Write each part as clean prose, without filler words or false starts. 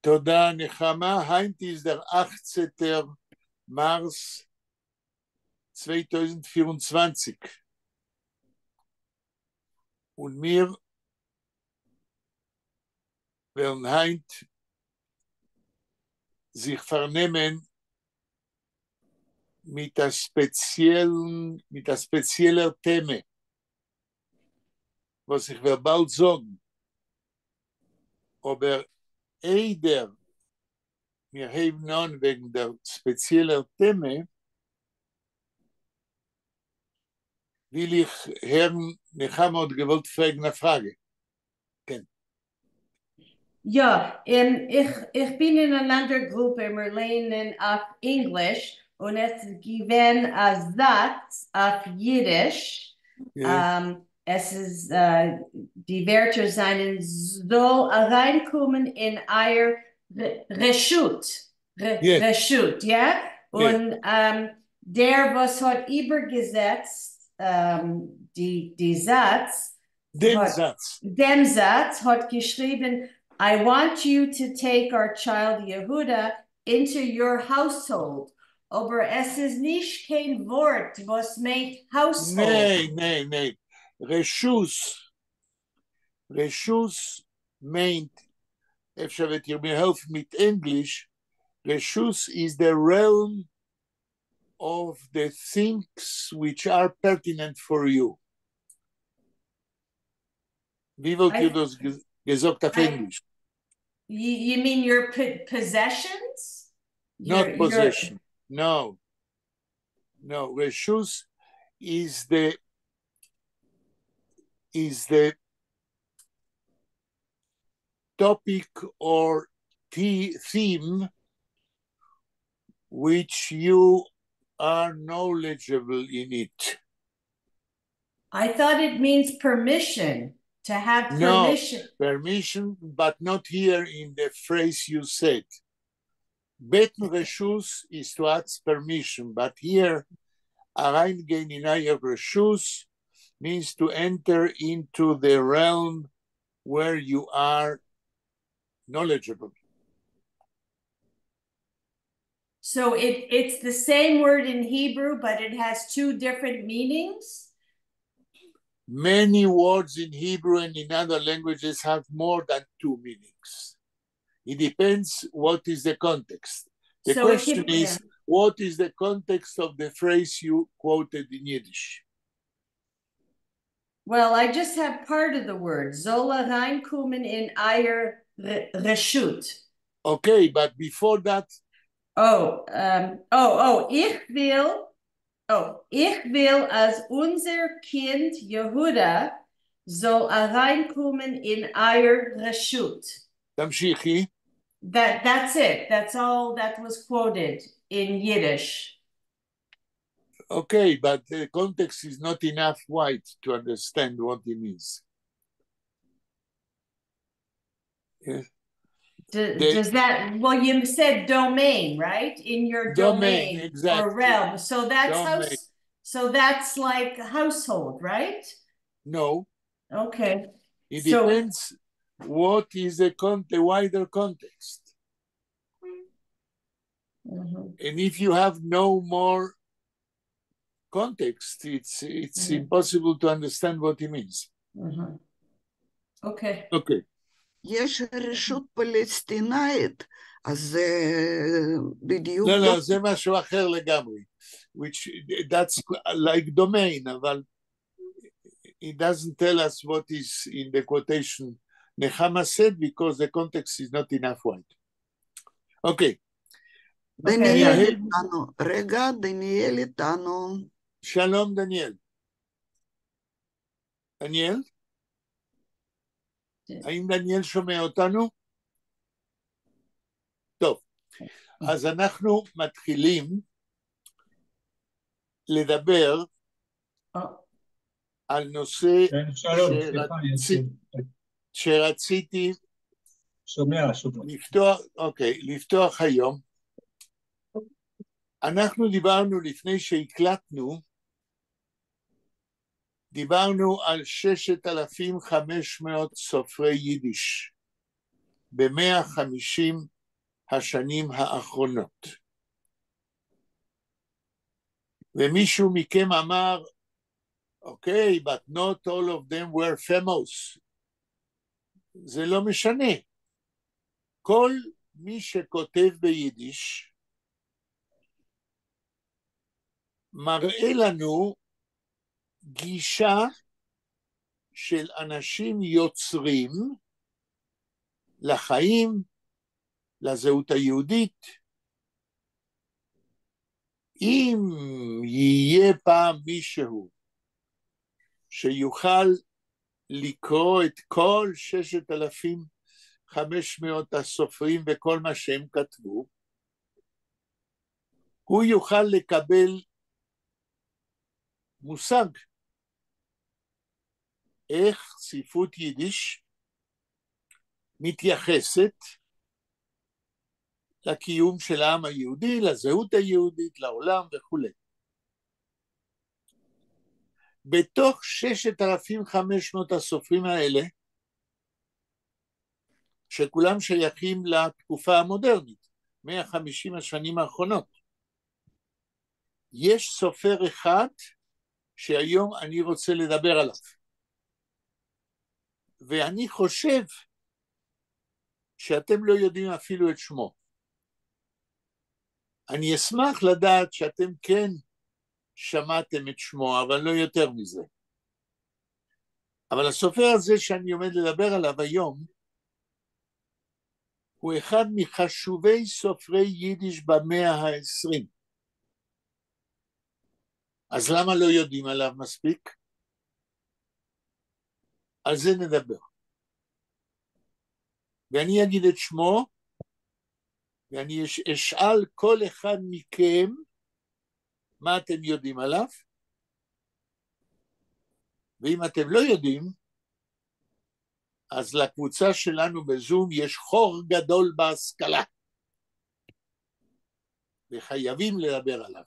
תודה, נחמה. הײַנט איז דער 18. מאַרץ 2024. און מיר וועלן הײַנט זיך פֿאַרנעמען מיט אַ ספּעציעלן, מיט אַ ספּעציעלער טעמע, וואָס איך וועל באַלד זאָגן. אָבער איידער מיר הייבן אָן וועגן דער ספּעציעלער טעמע, וויל איך הערן, נחמה האָט געוואָלט פֿרעגן אַ פֿראַגע. כן. יא, איך בין אין אַן אַנדער גרופּע, מיר לייענען אויף ענגליש, און עס איז געווען אַ זאַץ אויף ייִדיש. עס איז, די ווערטער זײַנען זאָל אַרײַנקומען אין אײַער רשות. רשות, יאָ? און דער, וואָס האָט איבערגעזעצט די זאַץ, דעם זאַץ. דעם זאַץ האָט געשריבן, "I want you to take our child Yehuda into your household." אָבער עס איז נישט קיין וואָרט, וואָס מיינט household. ניין, ניין, ניין. רשות, רשות מיינט, אפֿשר וועט איר מיר העלפֿן מיט ענגליש, רשות is the realm of the things which are pertinent for you. ווי וואָלט איר דאָס געזאָגט אויף ענגליש? You mean your possessions? Not possession. No. No, רשות is the topic or theme which you are knowledgeable in it. I thought it means permission, to have permission. No, permission, but not here in the phrase you said. בעטן רשות is to ask permission, but here, אַרײַנגיין אין אײַער רשות means to enter into the realm where you are knowledgeable. So it's the same word in Hebrew, but it has two different meanings? Many words in Hebrew and in other languages have more than two meanings. It depends what is the context. The So it question is, what is the context of the phrase you quoted in Yiddish? Well, I just have part of the word. זאָל אַרײַנקומען אין אײַער רשות. Okay, but before that. Oh, איך וויל, אַז אונדזער קינד יהודה זאָל אַרײַנקומען אין אײַער רשות. תמשיכי. That's it. That's all that was quoted in Yiddish. Okay, but the context is not enough wide to understand what he means. Yes. Does that, well, you said domain, right? In your Domain, domain, exactly. or realm. So that's Domain. House. So that's like household, right? No. Okay. It depends what is the wider context. And if you have no more context, it's impossible to understand what he means. Okay. Okay. יש רשות פלסטינאית, אז זה בדיוק. לא, לא, זה משהו אחר לגמרי. Which, that's like domain, אבל it doesn't tell us what is in the quotation Nechama said, because the context is not enough wide. Okay. דניאל איתנו. רגע, דניאל איתנו. שלום, דניאל. דניאל? האם דניאל שומע אותנו? טוב, אז אנחנו מתחילים לדבר על נושא כן, שלום, סליחה, שרציתי שומע, שומע. לפתוח, אוקיי, לפתוח היום. אנחנו דיברנו לפני שהקלטנו, דיברנו על 6,500 סופרי יידיש ב-150 השנים האחרונות. ומישהו מכם אמר, אוקיי, but not all of them were famous. זה לא משנה. כל מי שכותב ביידיש מראה לנו גישה של אנשים יוצרים לחיים, לזהות היהודית. אם יהיה פעם מישהו שיוכל לקרוא את כל 6,500 הסופרים וכל מה שהם כתבו, הוא יוכל לקבל מושג איך ספרות יידיש מתייחסת לקיום של העם היהודי, לזהות היהודית, לעולם וכולי. בתוך 6,500 הסופרים האלה, שכולם שייכים לתקופה המודרנית, 150 השנים האחרונות, יש סופר אחד שהיום אני רוצה לדבר עליו. ואני חושב שאתם לא יודעים אפילו את שמו. אני אשמח לדעת שאתם כן שמעתם את שמו, אבל לא יותר מזה. אבל הסופר הזה שאני עומד לדבר עליו היום, הוא אחד מחשובי סופרי יידיש במאה ה-20. אז למה לא יודעים עליו מספיק? על זה נדבר. ואני אגיד את שמו, ואני אשאל כל אחד מכם מה אתם יודעים עליו, ואם אתם לא יודעים, אז לקבוצה שלנו בזום יש חור גדול בהשכלה, וחייבים לדבר עליו.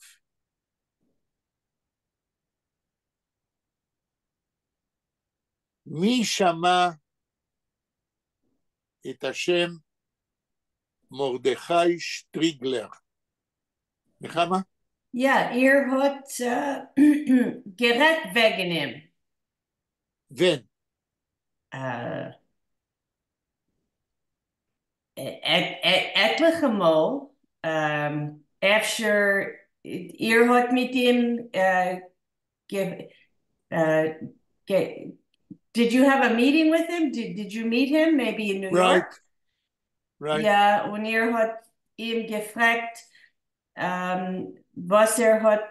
מי שמע את השם מרדכי שטריגלר? נחמה? יאָ, איר האָט גערעדט וועגן אים. ווען? עטלעכע מאָל. אפֿשר איר האָט מיט אים Did you have a meeting with him? Did you meet him maybe in New York? Right. יאָ, און איר האָט אים געפֿרעגט, וואָס ער האָט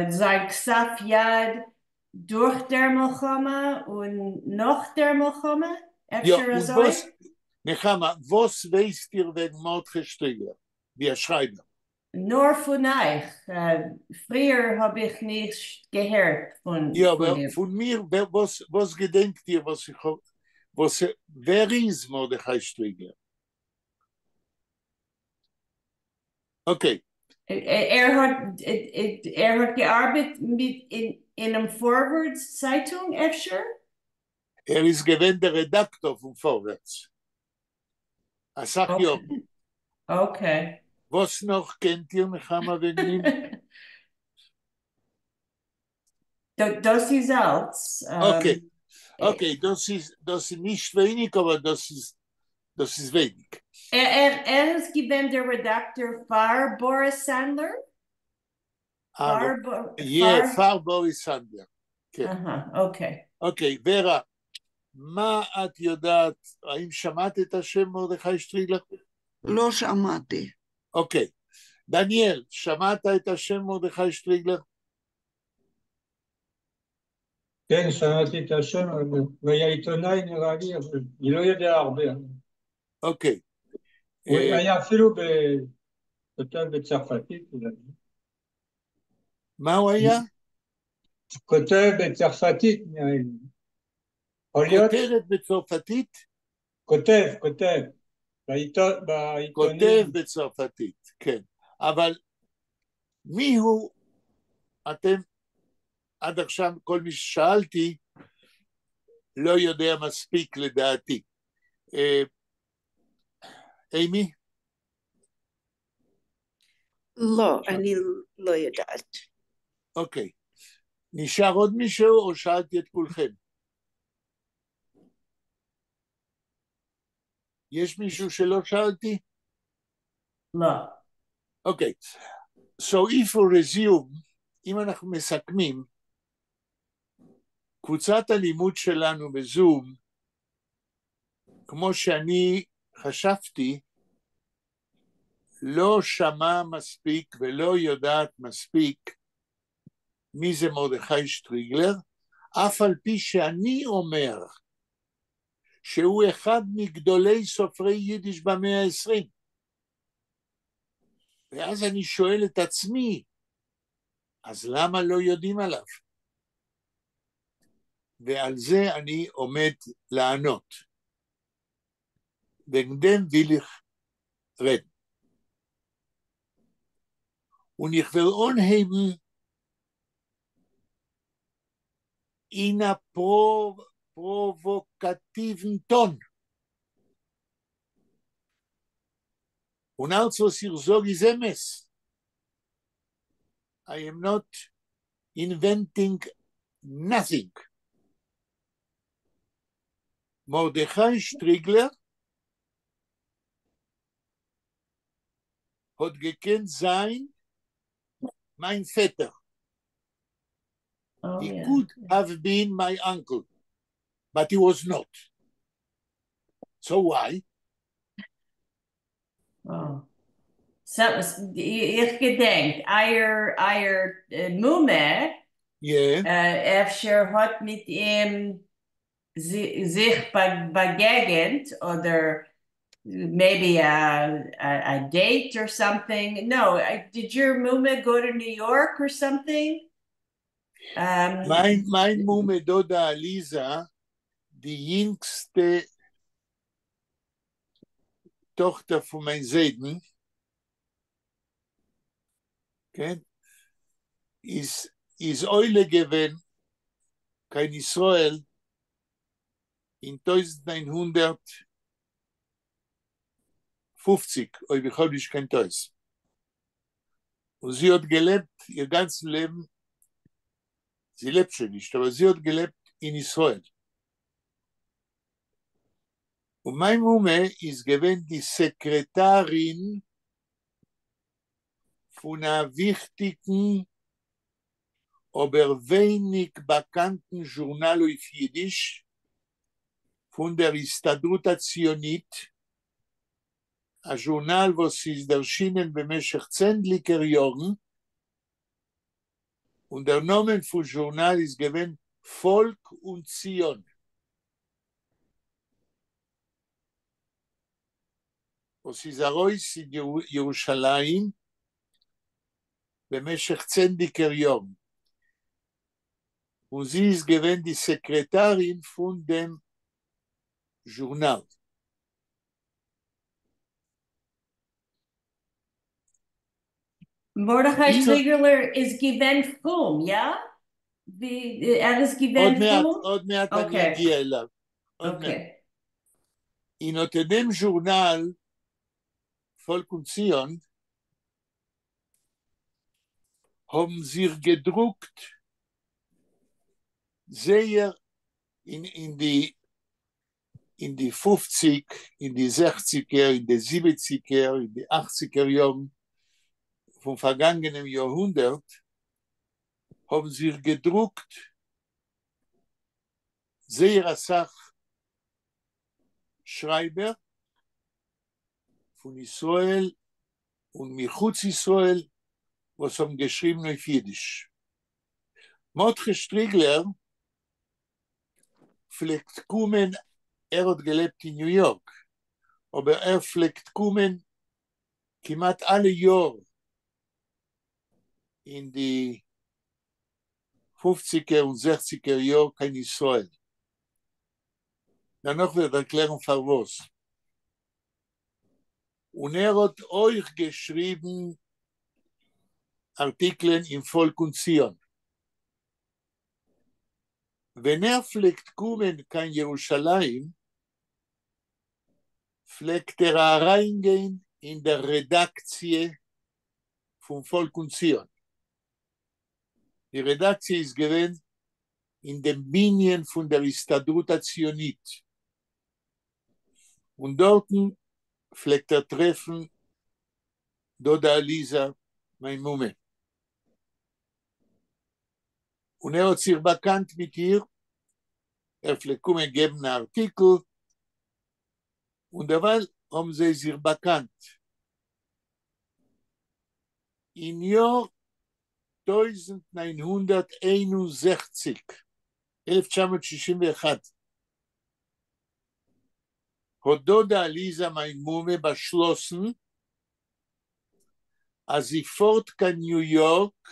זײַן כּתבֿ־יד דורך דער מלחמה און נאָך דער מלחמה? יאָ, אפֿשר און אַזוי? וואָס, נחמה, וואָס ווייסט איר וועגן מרדכי שטריגלער, ווי אַ שרײַבער? נאָר פֿון אײַך. פֿריִער האָב איך נישט געהערט פֿון יאָ, אָבער אים. פֿון מיר, וואָס, וואָס געדענקט איר, וואָס איך האָב, וואָס, ווער איז מרדכי שטריגלער? אוקיי. ער האָט, ער האָט געאַרבעט מיט אין, אינעם פֿאָרווערטס צײַטונג, אפֿשר? ער איז געווען דער רעדאַקטאָר פֿון פֿאָרווערטס. אַ סך יאָרן. אוקיי. וואָס נאָך קענט איר, נחמה, וועגן אים? דאָס איז אַלץ. אוקיי, אוקיי, דאָס איז, דאָס איז נישט ווייניק, אָבער דאָס איז, דאָס איז ווייניק. ער איז געווען דער רעדאַקטאָר פֿאַר באָריס סאַנדלער? יאָ, פֿאַר באָריס סאַנדלער. כן. אוקיי. אוקיי, ורה, מה את יודעת, האם שמעת את השם מרדכי שטריגלר? לא שמעתי. אוקיי. דניאל, שמעת את השם מרדכי שטריגלר? כן, שמעתי את השם, הוא היה עיתונאי נראה לי, אבל אני לא יודע הרבה. אוקיי. הוא היה אפילו כותב בצרפתית אולי. מה הוא היה? כותב בצרפתית נראה לי. כותרת בצרפתית? כותב, כותב. בעיתונים. כותב בצרפתית, כן. אבל מי הוא, אתם, עד עכשיו כל מי ששאלתי, לא יודע מספיק לדעתי. אימי? לא, אני לא יודעת. אוקיי. נשאר עוד מישהו או שאלתי את כולכם? יש מישהו שלא שאלתי? לא. אוקיי. So if we resume, אם אנחנו מסכמים, קבוצת הלימוד שלנו בזום, כמו שאני חשבתי, לא שמעה מספיק ולא יודעת מספיק מי זה מרדכי שטריגלר, אף על פי שאני אומר שהוא אחד מגדולי סופרי יידיש במאה העשרים. ואז אני שואל את עצמי, אז למה לא יודעים עליו? ועל זה אני עומד לענות. וועגן דעם וויל איך רעדן. און איך וועל אָנהייבן אין אַ פּראָוואָקאַטיוון טאָן. און אַלץ וואָס איך זאָג איז אמת. I am not inventing nothing. מרדכי שטריגלער האָט געקענט זײַן מײַן פֿעטער. Oh, He yeah. could have been my uncle, but he was not. So why? Oh. So, איך געדענק, אײַער, אײַער מומע, אפֿשר האָט מיט אים זיך באַגעגנט אָדער maybe a date or something. No, did your מומע go to New York or something? מײַן, מײַן מומע דודה עליזה, די ייִנגסטע טאָכטער פֿון מײַן זיידן, כן, איז עולה געווען קיין ישׂראל אין 1950, אויב איך האָב נישט קיין טעות. און זי האָט געלעבט איר גאַנצן לעבן, זי לעבט שוין נישט, אָבער זי האָט געלעבט אין ישׂראל. און מײַן מומע איז געווען די סעקרעטאַרין פֿון אַ וויכטיקן, אָבער ווייניק באַקאַנטן זשורנאַל אויף ייִדיש פֿון דער הסתּדרות הציונית, אַ זשורנאַל, וואָס איז דערשינען במשך צענדליקער יאָרן, און דער נאָמען פֿון זשורנאַל איז געווען פֿאָלק און ציון. וואָס איז אַרויס אין ירושלים במשך צענדליקער יאָרן. און זי איז געווען די סעקרעטאַרין פֿון דעם זשורנאַל. מרדכי שטריגלער איז געווען פֿרום, יאָ? ער איז געווען עוד מעט, פֿרום? עוד מעט אני אגיע אליו. עוד מעט. אין אָט דעם זשורנאַל פֿאָלק און ציון האָבן זיך געדרוקט זייער אין די אין די 50, אין די 60ער, אין די 70ער, אין די 80ער יאָרן פֿון פֿאַרגאַנגענעם יאָרהונדערט האָבן זיך געדרוקט זייער אַ סך שרײַבער פֿון ישׂראל און מחוץ ישׂראל, וואָס האָבן געשריבן אויף ייִדיש. מרדכי שטריגלער פֿלעגט קומען, ער האָט געלעבט אין ניו-יאָרק, אָבער ער פֿלעגט קומען כּמעט אַלע יאָר אין די 50ער און 60ער יאָר קיין ישׂראל. דערנאָך וועל איך דערקלערן פֿאַר וואָס. און ער האָט אויך געשריבן אַרטיקלען אין פֿאָלק און ציון. ווען ער פֿלעגט קומען קיין ירושלים, פֿלעגט ער אַרײַנגיין אין דער רעדאַקציע פון פאלק און ציון. די רעדאקציע איז געווען אין דעם בנין פון דער הסתדרות הציונית, און דארטן פלעגט ער טרעפן דודה עליזה, מיין מומע. און ער האט זיך באקאנט מיט איר, ער פלעגט קומען געבן א ארטיקל, און דערווייל האבן זיי זיך באקאנט. אין יאר 1961, 1961, האט דודה עליזה מיין מומע באשלאסן אז זי פארט קיין ניו יארק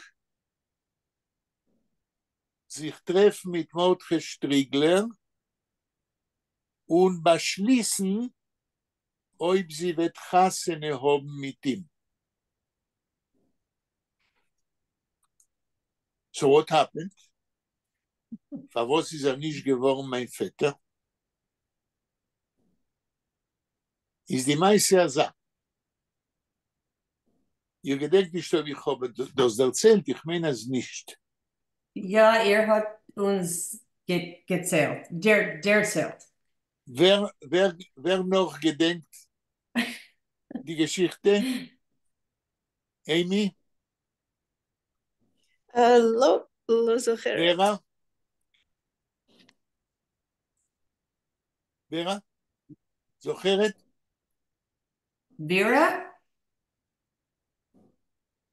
זיך טרעפן מיט מרדכי שטריגלער און באשליסן אויב זי וועט חתונה האבן מיט אים. So what happened? פארוואס איז ער נישט געווארן מיין פעטער? איז די מעשה אזא. איר געדענקט נישט אויב איך האב דאס דערציילט, איך מיין אז נישט. יא, איר האט אונז געציילט, דערציילט. ווער ווער ווער נאך געדענקט די געשיכטע? אימי? לא, לא זוכרת. ורה? ורה? זוכרת? Vera?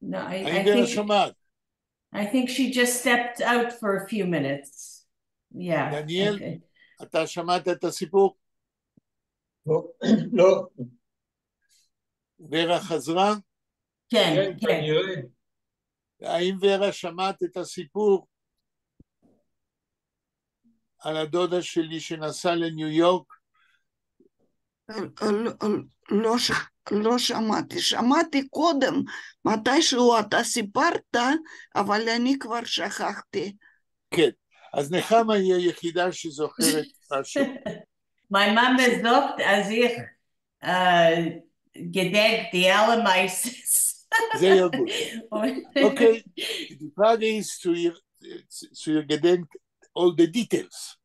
No, I, האם I ורה think שומעת? I think she just stepped out for a few minutes. Yeah. דניאל? Okay. אתה שמעת את הסיפור? לא, לא. ורה חזרה? כן, כן, כן. כנראה. האם ורה שמעת את הסיפור על הדודה שלי שנסעה לניו יורק? לא, לא שמעתי. שמעתי קודם, מתישהו אתה סיפרת, אבל אני כבר שכחתי. כן. אז נחמה היא היחידה שזוכרת משהו. מיין מאמע זאגט, אז איך געדענק די אלע מעשיות. זייער גוט. Okay, די פראגע איז צו איר, צו איר געדענקט all the details.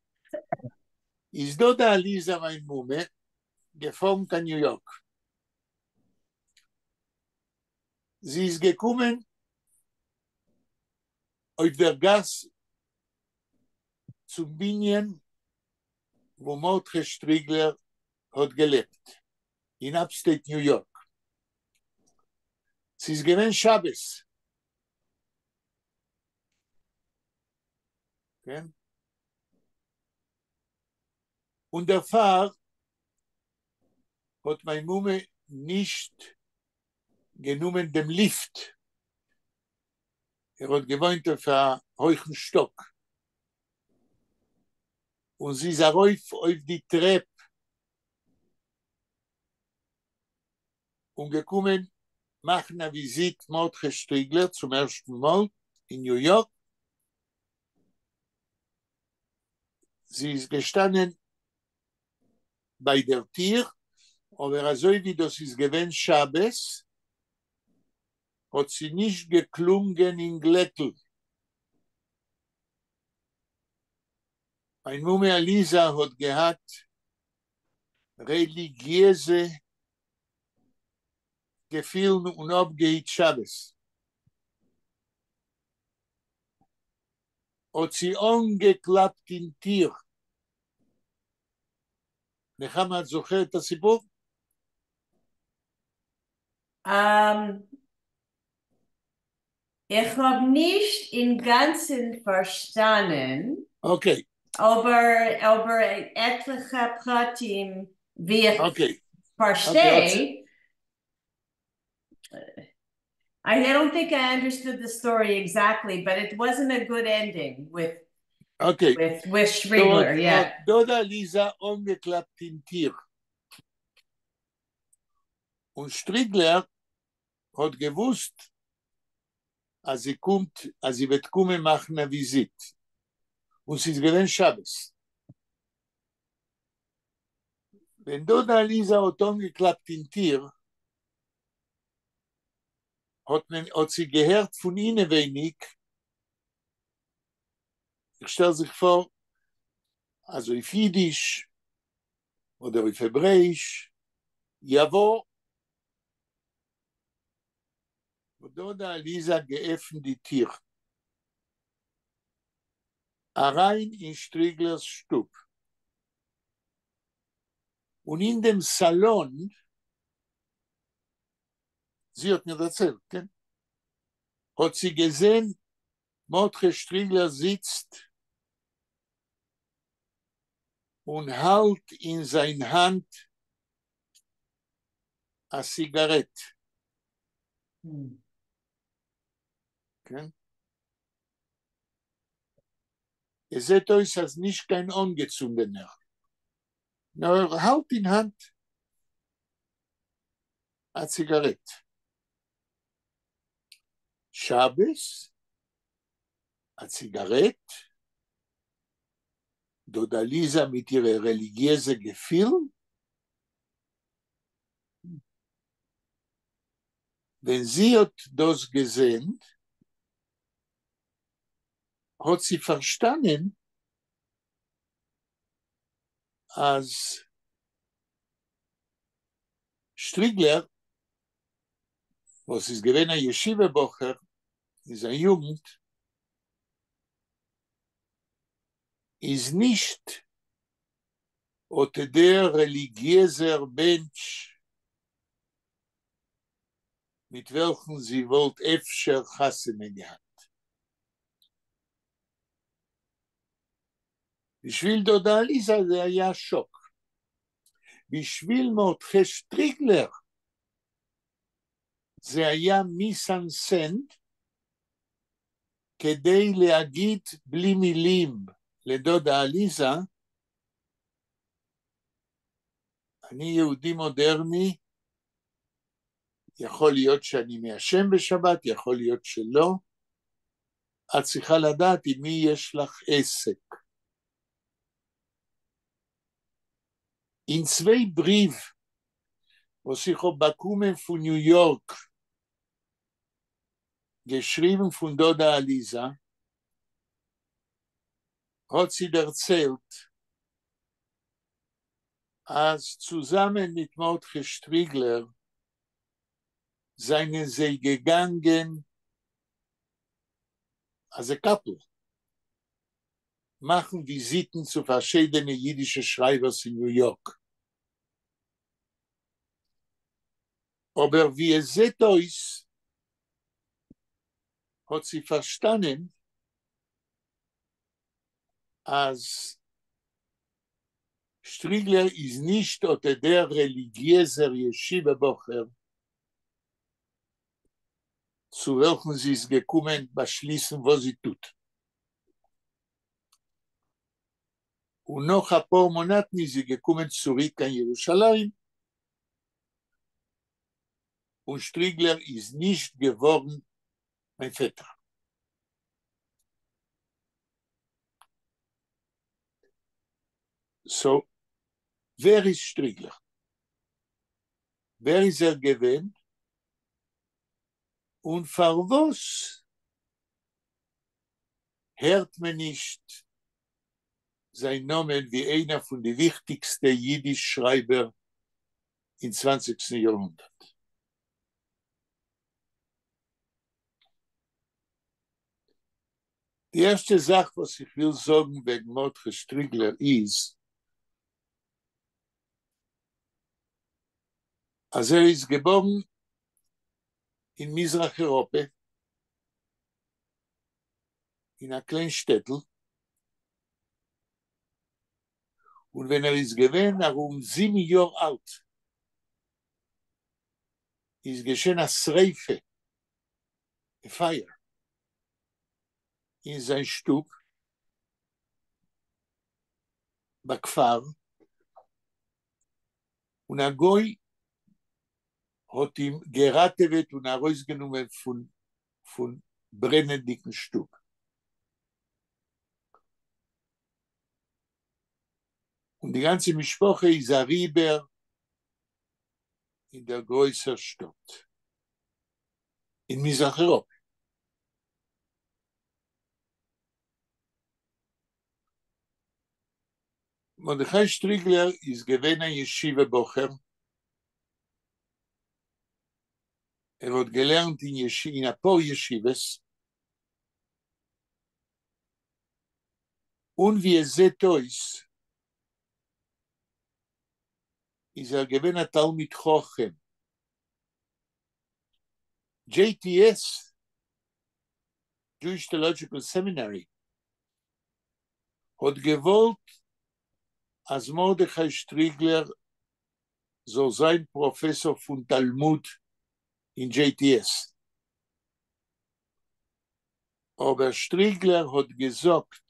איז דודה עליזה מיין מומע געפארן קיין ניו יארק. זי איז געקומען אויף דער גאס צום בנין, וואו מרדכי שטריגלער האט געלעבט, אין upstate ניו יארק. ס'איז געווען שבת. כן? און דערפאר האט מיין מומע נישט גענומען דעם ליפט. ער האט געוואוינט אויף א הויכן שטאק. און זי איז ארויף אויף די טרעפ און געקומען מאכן א וויזיט מרדכי שטריגלער צום ערשטן מאל אין ניו יארק. זי איז געשטאנען ביי דער טיר, אבער אזוי ווי דאס איז געווען שבת, האט זי נישט געקלונגען אין גלעקל. מיין מומע עליזה האט געהאט רעליגיעזע געפילן און אפגעהיט שבת. האט זי אנגעקלאפט אין טיר. נחמה, את זוכרת את הסיפור? איך האב נישט אין גאנצן פארשטאנען. Okay. אבער, אבער עטליכע פרטים, ווי איך פארשטיי. I don't think I understood the story exactly, but it wasn't a good ending with Strigler, yeah. דודה עליזה אנגעקלאפט אין טיר. און שטריגלער האט געוואוסט, אז זי קומט, אז זי וועט קומען מאכן א וויזיט. און ס'איז געווען שבת. ווען דודה עליזה האט אנגעקלאפט אין טיר, האָט מען, האָט זי געהערט פֿון אינעווייניק, איך שטעל זיך פֿאָר, אַז אויף ייִדיש אָדער אויף העברעיִש, יבֿוא. האָט דאָדע עליזה געעפֿנט די טיר. אַרײַן אין שטריגלערס שטוב. און אין דעם סאַלאָן, זי האָט מיר דערציילט, כן? האָט זי געזען מרדכי שטריגלער זיצט און האַלט אין זײַן האַנט אַ סיגאַרעט. כן? עס זעט אויס אַז נישט קיין אָנגעצונדענער, נאָר ער האַלט אין האַנט אַ ציגאַרעט. שבת, אַ ציגאַרעט, דאָדע עליזה מיט אירע רעליגיעזע געפֿילן. ווען זי האָט דאָס געזען, האָט זי פֿאַרשטאַנען, אַז שטריגלער, וואָס איז געווען אַ ישיבֿה-בחור אין זײַן יוגנט, איז נישט אָט דער רעליגיעזער מענטש, מיט וועלכן זי וואָלט אפֿשר חתונה געהאַט. בשביל דודה עליזה זה היה שוק. בשביל מרדכי שטריגלר זה היה מיזאנסצן כדי להגיד בלי מילים לדודה עליזה, אני יהודי מודרני, יכול להיות שאני מעשן בשבת, יכול להיות שלא, את צריכה לדעת עם מי יש לך עסק. אין צוויי בריוו וואָס איך האָב באַקומען פֿון ניו-יאָרק, געשריבן פֿון דודה עליזה, האָט זי דערציילט, אַז צוזאַמען מיט מרדכי שטריגלער זײַנען זיי געגאַנגען אַז אַ קאַפּל מאַכן וויזיטן צו פֿאַרשיידענע ייִדישע שרײַבערס אין ניו-יאָרק. אָבער ווי עס זעט אויס, האָט זי פֿאַרשטאַנען, אַז שטריגלער איז נישט אָט דער רעליגיעזער ישיבֿה-בחור, צו וועלכן זי איז געקומען באַשליסן וואָס זי טוט. און נאָך אַ פּאָר מאָנאַטן איז זי געקומען צוריק קיין ירושלים, און שטריגלער איז נישט געוואָרן מײַן פֿעטער. So, ווער איז שטריגלער? ווער איז ער געווען? און פֿאַר וואָס הערט מען נישט זײַן נאָמען ווי איינער פֿון די וויכטיקסטע ייִדיש-שרײַבער אין 20סטן יאָרהונדערט? די ערשטע זאַך, וואָס איך וויל זאָגן וועגן מרדכי שטריגלער איז, אַז ער איז געבאָרן אין מזרח-איראָפּע, אין אַ קליין שטעטל, און ווען ער איז געווען אַרום 7 יאָר אַלט, איז געשען אַ שריפה, אַ פֿײַער, אין זײַן שטוב, בכּפֿר, און אַ גוי האָט אים געראַטעוועט און אַרויסגענומען פֿון ברענענדיקן שטוב. און די גאַנצע משפּחה איז אַריבער אין דער גרויסער שטאָט. אין מזרח אירופע. מרדכי שטריגלער איז געווען א ישיבה בחור, ער האט געלערנט אין ישי אין אפאר ישיבות, און ווי עס זעט אויס איז ער געווען א תלמיד חכם. JTS, Jewish Theological Seminary, האט געוואלט אז מרדכי שטריגלער זאל זיין פראפעסאר פון תלמוד אין JTS. אבער שטריגלער האט געזאגט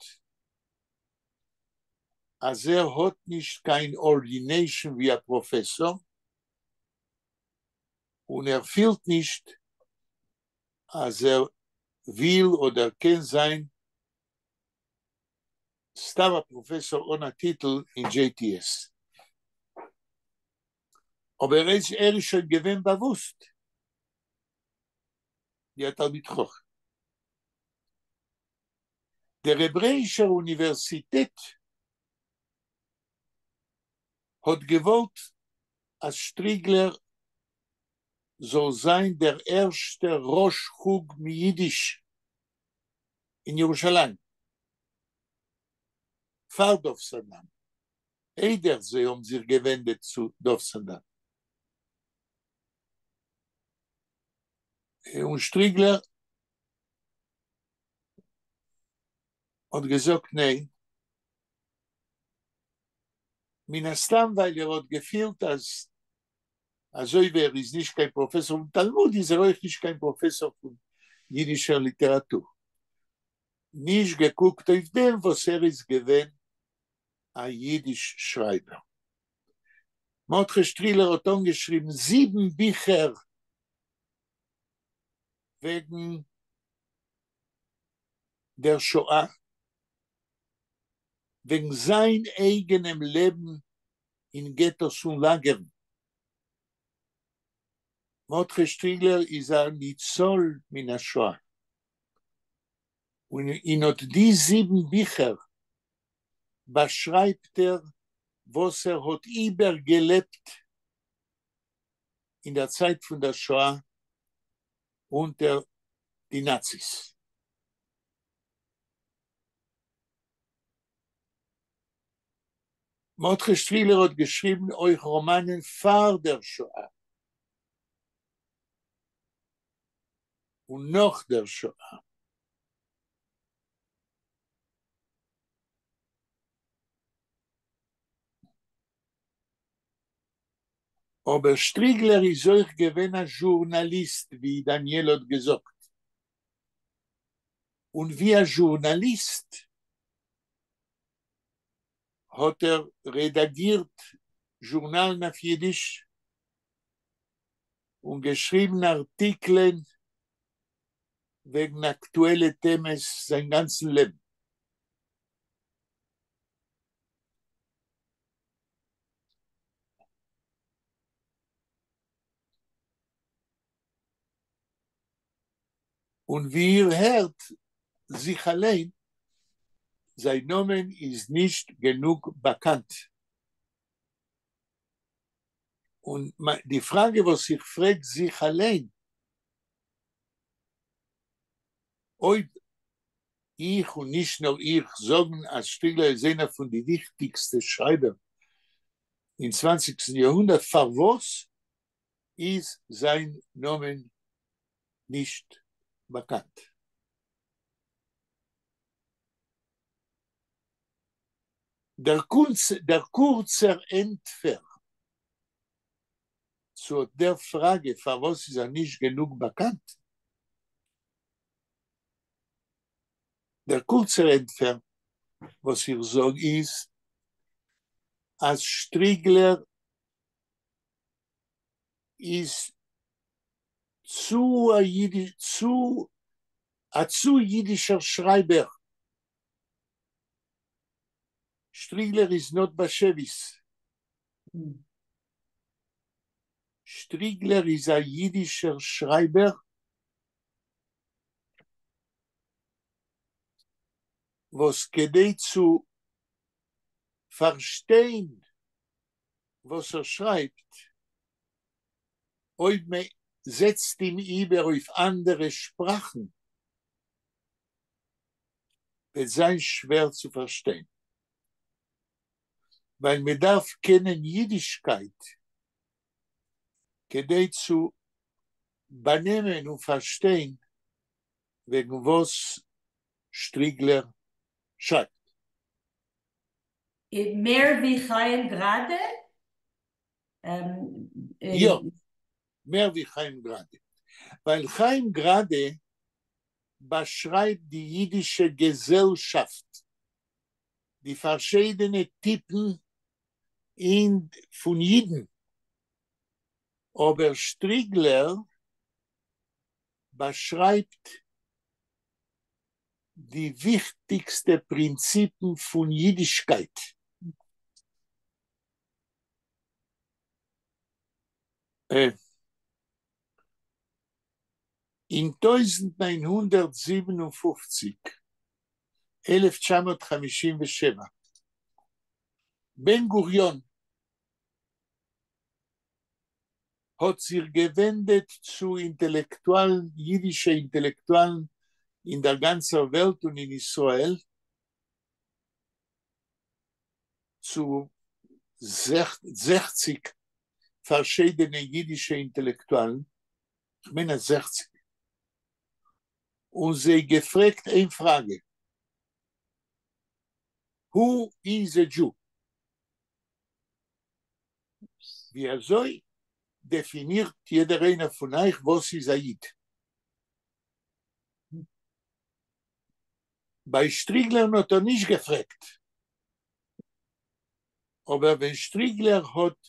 אז ער האט נישט קיין ordination ווי א פראפעסאר, און ער פילט נישט אז ער וויל אדער קען זיין סתם א פראפעסאר אן א טיטל אין JTS. אבער ער איז שוין געווען באוואוסט ווי א תלמיד חכם. דער העברעאישער אוניווערסיטעט האט געוואלט אז שטריגלער זאל זיין דער ערשטער ראש חוג מיידיש אין ירושלים. פאר דוב סדן, איידער זיי האבן זיך געווענדעט צו דוב סדן. און שטריגלער האט געזאגט ניין, מן הסתם ווייל ער האט געפילט אז אזוי ווי ער איז נישט קיין פראפעסאר פון תלמוד איז ער אויך נישט קיין פראפעסאר פון יידישער ליטעראטור. נישט געקוקט אויף דעם וואס ער איז געווען א יידיש שרייבער. מרדכי שטריגלער האט אנגעשריבן זיבן ביכער וועגן דער שואה, וועגן זיין אייגענעם לעבן אין געטאס און לאגערן. מרדכי שטריגלער איז א ניצול מן השואה. און אין אט די זיבן ביכער באשרייבט ער וואס ער האט איבערגעלעבט אין דער צייט פון דער שואה אונטער די נאציס. מרדכי שטריגלער האט געשריבן אויך ראמאנען פאר דער שואה און נאך דער שואה. אבער שטריגלער איז אויך געווען א זשורנאליסט, ווי דניאל האט געזאגט. און ווי א זשורנאליסט האט ער רעדאגירט זשורנאלן אויף יידיש און געשריבן ארטיקלען וועגן אקטועלע טעמעס זיין גאנצן לעבן. און ווי איר הערט זיך אליין, זיין נאמען איז נישט גענוג באקאנט. און די פראגע וואס איך פרעג זיך אליין, אויב איך און נישט נאר איך זאגן אז שטריגלער איז איינער פון די וויכטיגסטע שרייבער אין צוואנציגסטן יארהונדערט, פארוואס איז זיין נאמען נישט באקאנט? דער קורצער ענטפער צו אט דער פראגע פארוואס איז ער נישט גענוג באקאנט, דער קורצער ענטפער וואס איך זאג איז אז שטריגלער איז צו א צו א צו יידישער שרייבער. שטריגלער איז not באשעוויס. שטריגלער איז א יידישער שרייבער. וואָס כּדי צו פֿאַרשטיין וואָס ער שרײַבט, אויב מע זעצט אים איבער אויף אַנדערע שפּראַכן, וועט זײַן שווער צו פֿאַרשטיין. ווײַל מע דאַרף קענען ייִדישקייט, כּדי צו באַנעמען און פֿאַרשטיין, וועגן וואָס שטריגלער שרײַבט. מער ווי חיים גראַדע? יאָ, מער ווי חיים גראַדע. ווײַל חיים גראַדע באַשרײַבט די ייִדישע געזעלשאַפֿט, די פֿאַרשיידענע טיפּן אין פֿון ייִדן. אָבער שטריגלער באַשרײַבט די וויכטיקסטע פּרינציפּן פֿון ייִדישקייט. אין 1957, 1957, בן-גוריון האָט זיך געווענדעט צו אינטעלעקטואַלן, ייִדישע אינטעלעקטואַלן אין דער גאַנצער וועלט און אין ישׂראל, צו 60 פֿאַרשיידענע ייִדישע אינטעלעקטואַלן, כ'מיין אַז 60, און זיי געפֿרעגט איין פֿראַגע: Who is a Jew? ווי אַזוי דעפֿינירט יעדער איינער פֿון אײַך וואָס איז אַ ייִד? בײַ שטריגלערן האָט ער נישט געפֿרעגט. אָבער ווען שטריגלער האָט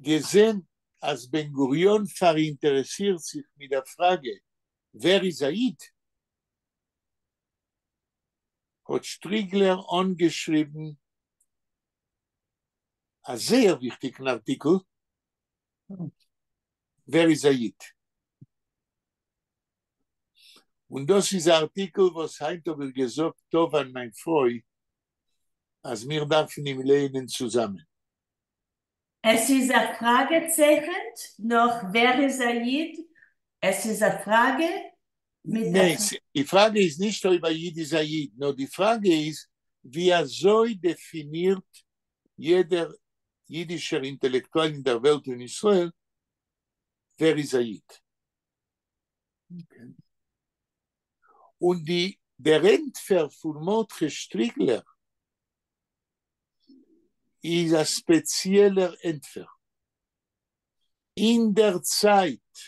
געזען, אַז בן-גוריון פֿאַראינטערעסירט זיך מיט דער פֿראַגע, ווער איז אַ ייִד? האָט שטריגלער אָנגעשריבן אַ זייער וויכטיקן אַרטיקל, ווער איז אַ ייִד? און דאָס איז אַ אַרטיקל, וואָס הײַנט האָב איך געזאָגט טובֿהן מײַן פֿרוי, אַז מיר דאַרפֿן אים לייענען צוזאַמען. עס איז אַ פֿראַגע־צייכן נאָך ווער איז אַ ייִד? עס איז אַ פֿראַגע מיט ניין, די פֿראַגע איז נישט אויב אַ ייִד איז אַ ייִד, נאָר די פֿראַגע איז, ווי אַזוי דעפֿינירט יעדער ייִדישער אינטעלעקטואַל אין דער וועלט און ישׂראל, ווער איז אַ ייִד? און די, דער ענטפֿער פֿון מרדכי שטריגלער איז אַ ספּעציעלער ענטפֿער. אין דער צײַט,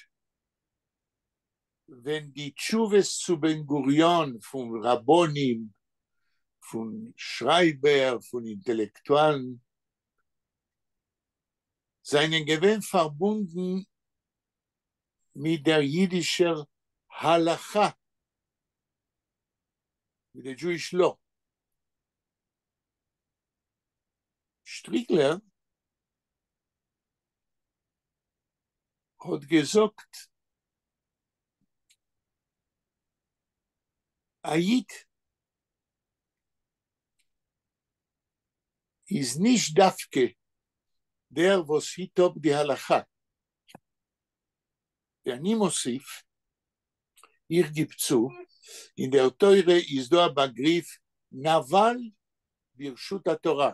ווען די תּשובֿות צו בן-גוריון פֿון רבנים, פֿון שרײַבער, פֿון אינטעלעקטואַלן זײַנען געווען פֿאַרבונדן מיט דער ייִדישער הלכה, מיט דער Jewish law. שטריגלער האָט געזאָגט, אַ ייִד איז נישט דווקא דער, וואָס היט אָפּ די הלכה. ואני מוסיף, איך גיב צו, אין דער תּורה איז דאָ אַ באַגריף נבל ברשות התּורה.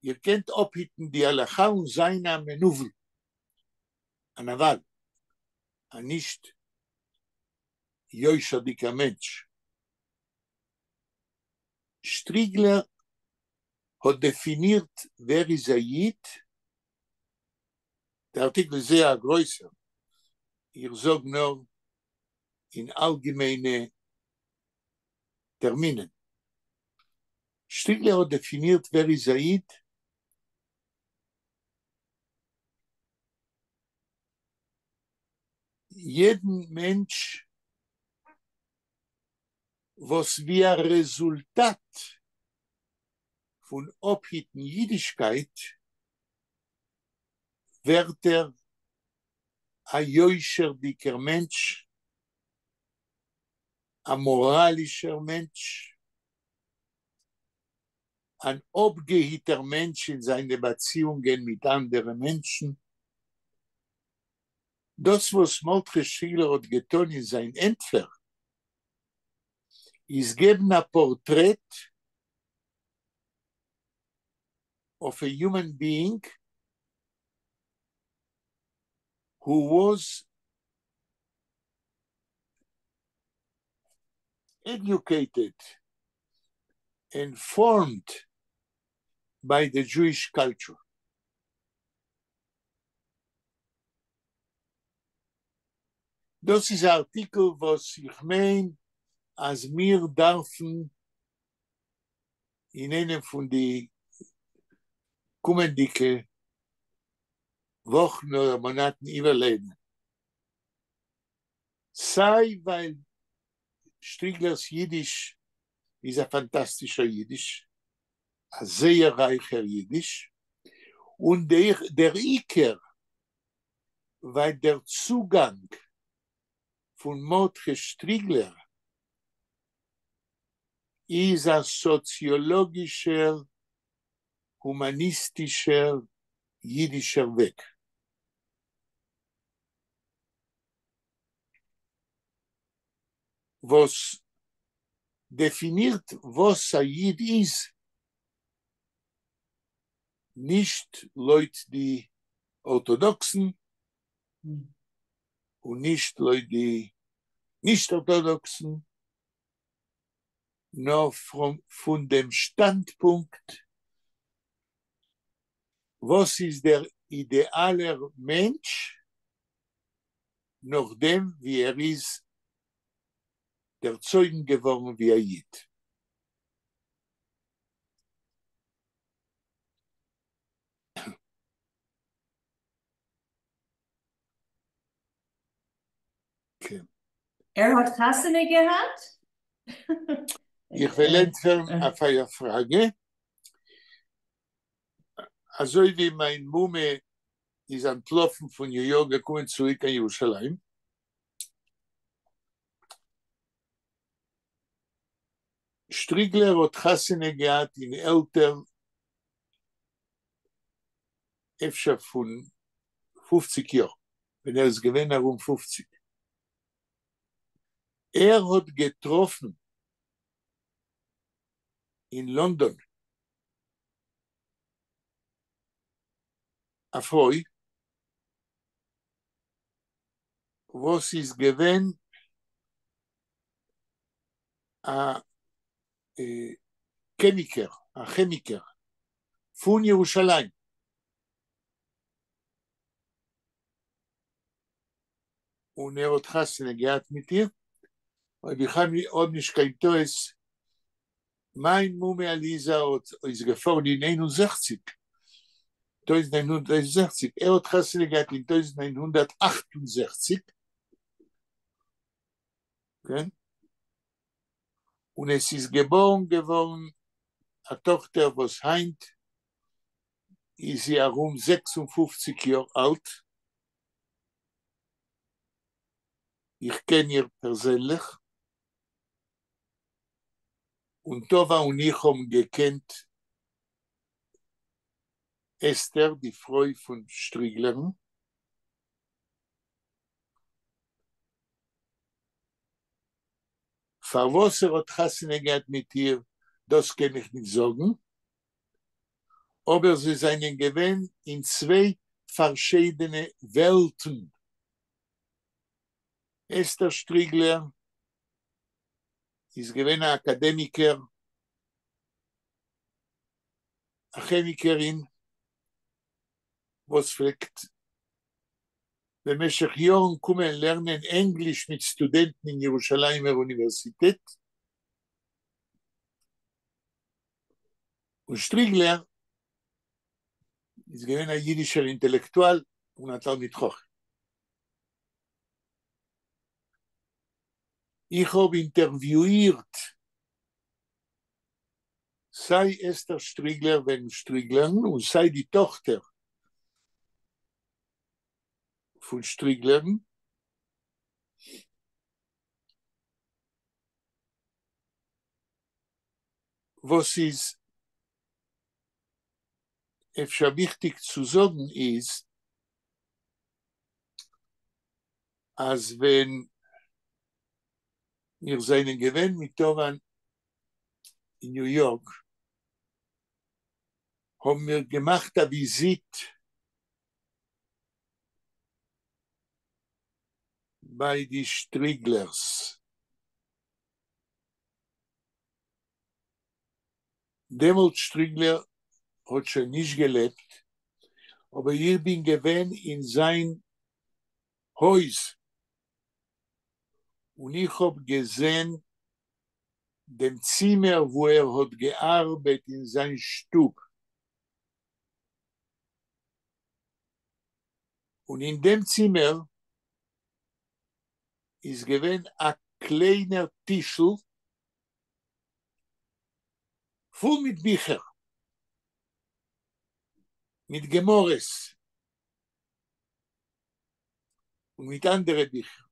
איר קענט אָפּהיטן די הלכה און זײַן אַ מנוול, אַ נבל, אַ נישט יושרדיקער מענטש. שטריגלער האָט דעפֿינירט ווער איז אַ ייִד. דער אַרטיקל איז זייער אַ גרויסער. איך זאָג נאָר אין אַלגעמיינע טערמינען. שטריגלער האָט דעפֿינירט ווער איז אַ ייִד. יעדן מענטש, וואָס ווי אַ רעזולטאַט פֿון אָפּהיטן ייִדישקייט, ווערט ער אַ יושרדיקער מענטש, אַ מאָראַלישער מענטש. אַן אָפּגעהיטער מענטש אין זײַנע באַציִונגען מיט אַנדערע מענטשן. דאָס וואָס מרדכי שטריגלער האָט געטאָן אין זײַן ענטפֿער, איז געבן אַ פּאָרטרעט of a human being who was educated and formed by the Jewish culture. דאָס איז אַן אַרטיקל, וואָס איך מיין, אַז מיר דאַרפֿן אין איינעם פֿון די קומענדיקע וואָכן אָדער מאָנאַטן איבערלייענען. סײַ ווײַל שטריגלערס ייִדיש איז אַ פֿאַנטאַסטישער ייִדיש, אַ זייער רײַכער ייִדיש, און דער עיקר, ווײַל דער צוגאַנג פֿון מרדכי שטריגלער איז אַ סאָציאָלאָגישער, הומאַניסטישער ייִדישער וועג. וואָס דעפֿינירט וואָס אַ ייִד איז, נישט לויט די אָרטאָדאָקסן און נישט לויט די נישט-אָרטאָדאָקסן, נאָר פֿון דעם שטאַנדפּונקט, וואָס איז דער אידעאַלער מענטש נאָך דעם ווי ער איז דערצויגן געוואָרן ווי אַ ייִד. כן. ער האָט חתונה געהאַט? איך וועל ענטפֿערן אויף אײַער פֿראַגע. אַזוי ווי מײַן מומע איז אַנטלאָפֿן פֿון ניו-יאָרק געקומען צוריק קיין ירושלים, שטריגלער האָט חתונה געהאַט אין עלטער אפֿשר פֿון 50 יאָר, ווען ער איז געווען אַרום 50. ער האָט געטראָפֿן אין לאָנדאָן אַ פֿרוי, וואָס איז געווען אַ כעמיקער, אַ כעמיקער פֿון ירושלים. און ער האָט חתונה געהאַט מיט איר. אויב איך האָב נישט קיין טעות, מײַן מומע עליזה האָט איז געפֿאָרן אין 61, 1961. ער האָט חתונה געהאַט אין 1968. כן? און עס איז געבוירן געוואָרן אַ טאָכטער, וואָס הײַנט איז זי אַרום 56 יאָר אַלט. איך קען איר פּערזענלעך. און טבֿיה און איך האָבן געקענט אסתּר, די פֿרוי פֿון שטריגלערן. פֿאַר וואָס ער האָט חתונה געהאַט מיט איר, דאָס קען איך נישט זאָגן. אָבער זיי זײַנען געווען אין צוויי פֿאַרשיידענע וועלטן. אסתּר שטריגלער איז געווען אַן אַקאַדעמיקער, אַ כעמיקערין, וואָס פֿלעגט במשך יאָרן קומען לערנען ענגליש מיט סטודענטן אין ירושלימער אוניווערסיטעט. און שטריגלער איז געווען אַ ייִדישער אינטעלעקטואַל און אַ תּלמיד-חכם. איך האָב אינטערוויויִרט סײַ אסתּר שטריגלער וועגן שטריגלערן און סײַ די טאָכטער פֿון שטריגלערן. וואָס איז אפשר וויכטיק צו זאָגן איז, אַז ווען מיר זײַנען געווען מיט טובֿהן אין ניו-יאָרק, האָבן מיר געמאַכט אַ וויזיט בײַ די שטריגלערס. דעמאָלט שטריגלער האָט שוין נישט געלעבט, אָבער איך בין געווען אין זײַן הויז און איך האָב געזען דעם צימער, וווּ ער האָט געאַרבעט אין זײַן שטוב. און אין דעם צימער איז געווען אַ קליינער טישל פֿול מיט ביכער, מיט גמרות און מיט אַנדערע ביכער.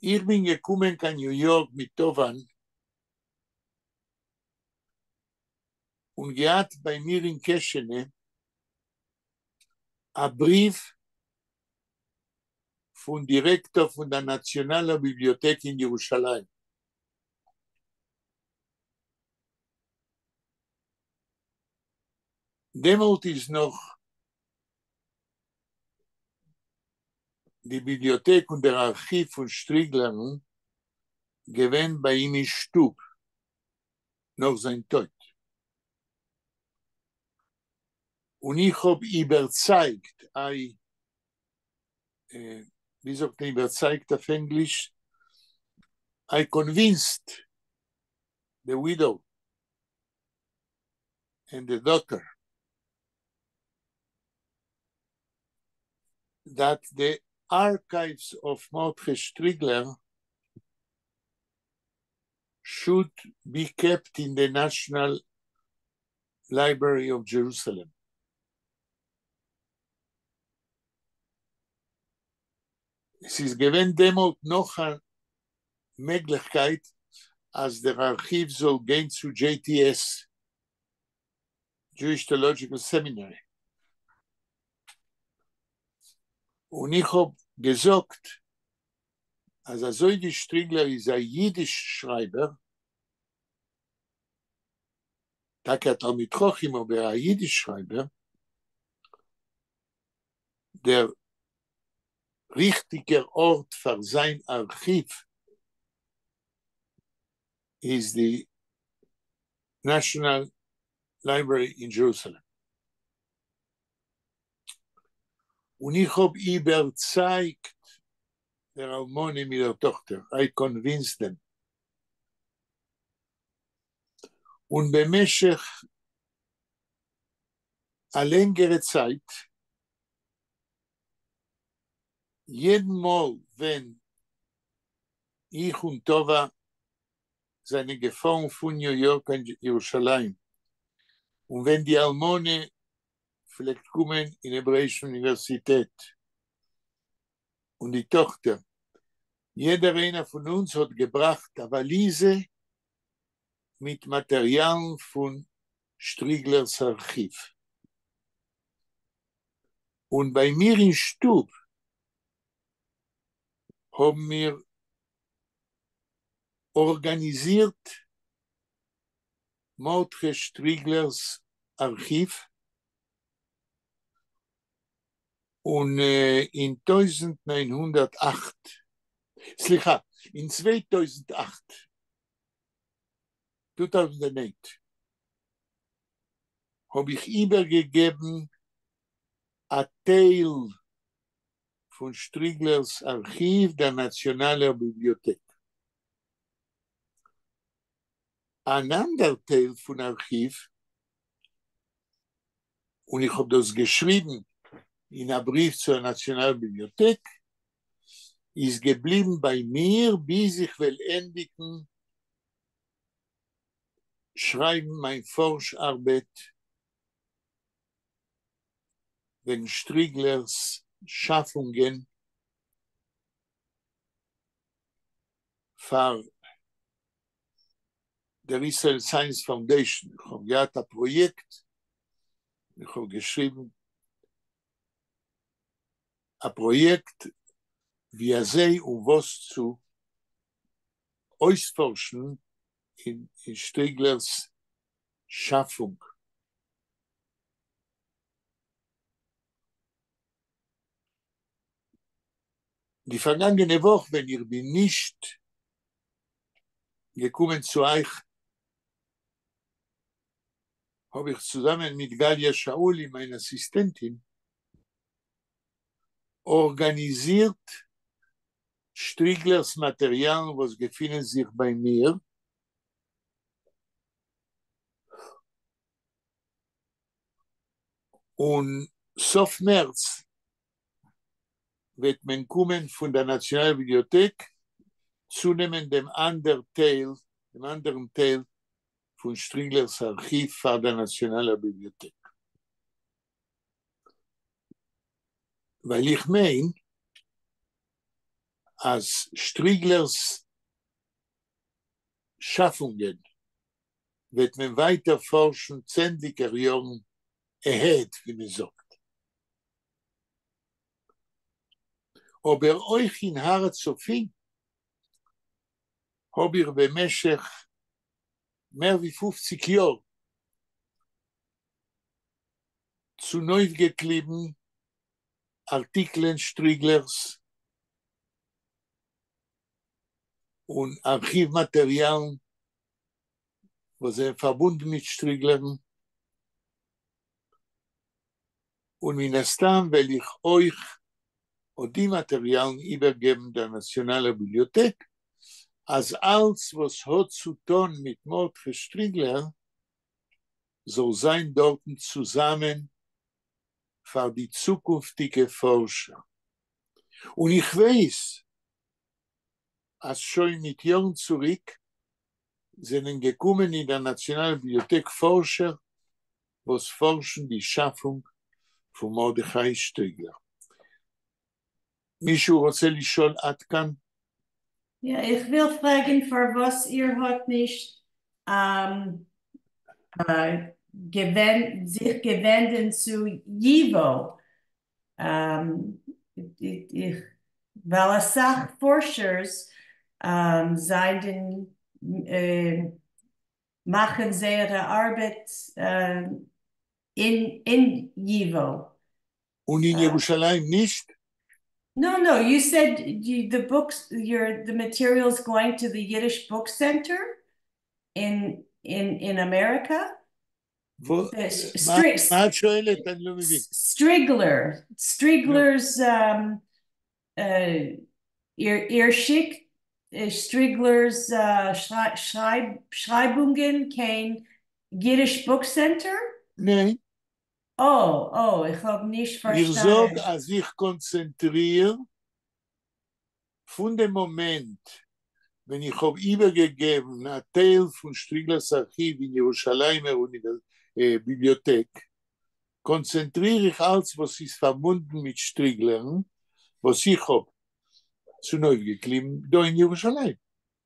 איך בין געקומען קיין ניו-יאָרק מיט טובֿהן און געהאַט בײַ מיר אין קעשענע אַ בריוו פֿון דירעקטאָר פֿון דער נאַציאָנאַלער ביבליאָטעק אין ירושלים. דעמאָלט איז נאָך די ביבליאָטעק און דער אַרכיוו פֿון שטריגלערן געווען בײַ אים אין שטוב נאָך זײַן טויט. און איך האָב איבערצײַגט, I, ווי זאָגט מען איבערצײַגט אויף ענגליש? I convinced the widow and the daughter that the archives of Mordechai Strigler should be kept in the National Library of Jerusalem. עס איז געווען דעמאָלט נאָך אַ מעגלעכקייט, אַז דער אַרכיוו זאָל גיין צו JTS, Jewish Theological Seminary. און איך האָב געזאָגט, אַז אַזוי ווי שטריגלער איז אַ ייִדיש-שרײַבער, טאַקע אַ תּלמיד-חכם, אָבער אַ ייִדיש-שרײַבער, דער ריכטיקער אָרט פֿאַר זײַן אַרכיוו איז די National Library in Jerusalem. און איך האָב איבערצײַגט דער אַלמנה מיט דער טאָכטער, I convinced them. און במשך אַ לענגערע צײַט, יעדן מאָל ווען איך און טובֿה זײַנען געפֿאָרן פֿון ניו-יאָרק קיין ירושלים, און ווען די אַלמנה פֿלעגט קומען אין העברעיִשן אוניווערסיטעט און די טאָכטער, יעדער איינער פֿון אונדז האָט געבראַכט אַ וואַליזע מיט מאַטעריאַלן פֿון שטריגלערס אַרכיוו. און בײַ מיר אין שטוב האָבן מיר אָרגאַניזירט מרדכי שטריגלערס אַרכיוו, און אין 1908, סליחה, אין 2008, 2008, האָב איך איבערגעגעבן אַ טייל פֿון שטריגלערס אַרכיוו דער נאַציאָנאַלער ביבליאָטעק. אַן אַנדער טייל פֿון אַרכיוו, און איך האָב דאָס געשריבן אין אַ בריוו צו דער נאַציאָנאַלער ביבליאָטעק, איז געבליבן בײַ מיר, ביז איך וועל ענדיקן שרײַבן מײַן פֿאָרש-אַרבעט וועגן שטריגלערס שאַפֿונגען פֿאַר דער Israel Science Foundation. איך האָב געהאַט אַ פּראָיעקט, איך האָב געשריבן אַ פּראָיעקט, ווי אַזוי און וואָס צו אויספֿאָרשן אין שטריגלערס שאַפֿונג. די פֿאַרגאַנגענע וואָך, ווען איך בין נישט געקומען צו אײַך, האָב איך צוזאַמען מיט גליה שאולי, מײַן אַסיסטענטין, אָרגאַניזירט שטריגלערס מאַטעריאַלן, וואָס געפֿינען זיך בײַ מיר. און סוף מערץ וועט מען קומען פֿון דער נאַציאָנאַלער ביבליאָטעק צונעמען דעם אַנדער טייל, דעם אַנדערן טייל פֿון שטריגלערס אַרכיוו פֿאַר דער נאַציאָנאַלער ביבליאָטעק. ווײַל איך מיין, אַז שטריגלערס שאַפֿונגען וועט מען ווײַטער פֿאָרשן צענדליקער יאָרן ahead, ווי מע זאָגט. אָבער אויך אין הר הצופים האָב איך במשך מער ווי 50 יאָר צונויפֿגעקליבן אַרטיקלען שטריגלערס און אַרכיוו־מאַטעריאַלן, וואָס זענען פֿאַרבונדן מיט שטריגלערן. און מן הסתּם וועל איך אויך אָט די מאַטעריאַלן איבערגעבן דער נאַציאָנאַלער ביבליאָטעק, אַז אַלץ, וואָס האָט צו טאָן מיט מרדכי שטריגלער, זאָל זײַן דאָרטן צוזאַמען פֿאַר די צוקונפֿטיקע פֿאָרשער. און איך ווייס, אַז שוין מיט יאָרן צוריק זענען געקומען אין דער נאַציאָנאַלער ביבליאָטעק פֿאָרשער, וואָס פֿאָרשן די שאַפֿונג פֿון מרדכי שטריגלער. מישהו רוצה לשאול עד כאן? יאָ, איך וויל פֿרעגן, פֿאַר וואָס איר האָט נישט זיך געווענדן צו ייִוואָ. ווײַל אַ סך פֿאָרשערס זײַנען מאַכן זייערע אַרבעט אין ייִוואָ. און אין ירושלים נישט? No, you said the books, the materials going to the Yiddish Book Center in America? מה את שואלת? אני לא מבין. Strigler, Strigler's, איר שיקט Strigler's שרײַבונגען קיין Yiddish Book Center? ניין. Oh, איך האָב נישט איך פֿאַרשטאַנען. זאָג, אַז איך קאָנצענטריר פֿון דעם מאָמענט, ווען איך האָב איבערגעגעבן אַ טייל פֿון שטריגלערס אַרכיוו אין ירושלימער ביבליאָטעק, קאָנצענטריר איך אַלץ, וואָס איז פֿאַרבונדן מיט שטריגלערן, וואָס איך האָב צונויפֿגעקליבן דאָ אין ירושלים.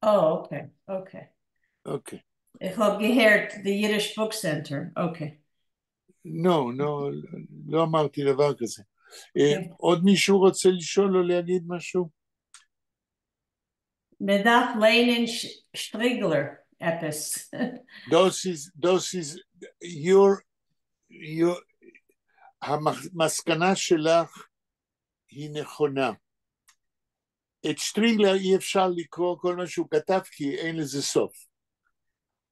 Oh, okay. Okay. איך האָב געהערט the Yiddish Book Center, okay. No, לא אמרתי דבר כזה. עוד מישהו רוצה לשאול או להגיד משהו? מע דאַרף לייענען שטריגלער עפּעס. דאָס איז your, המסקנה שלך היא נכונה. את שטריגלר אי אפשר לקרוא כל מה שהוא כתב כי אין לזה סוף.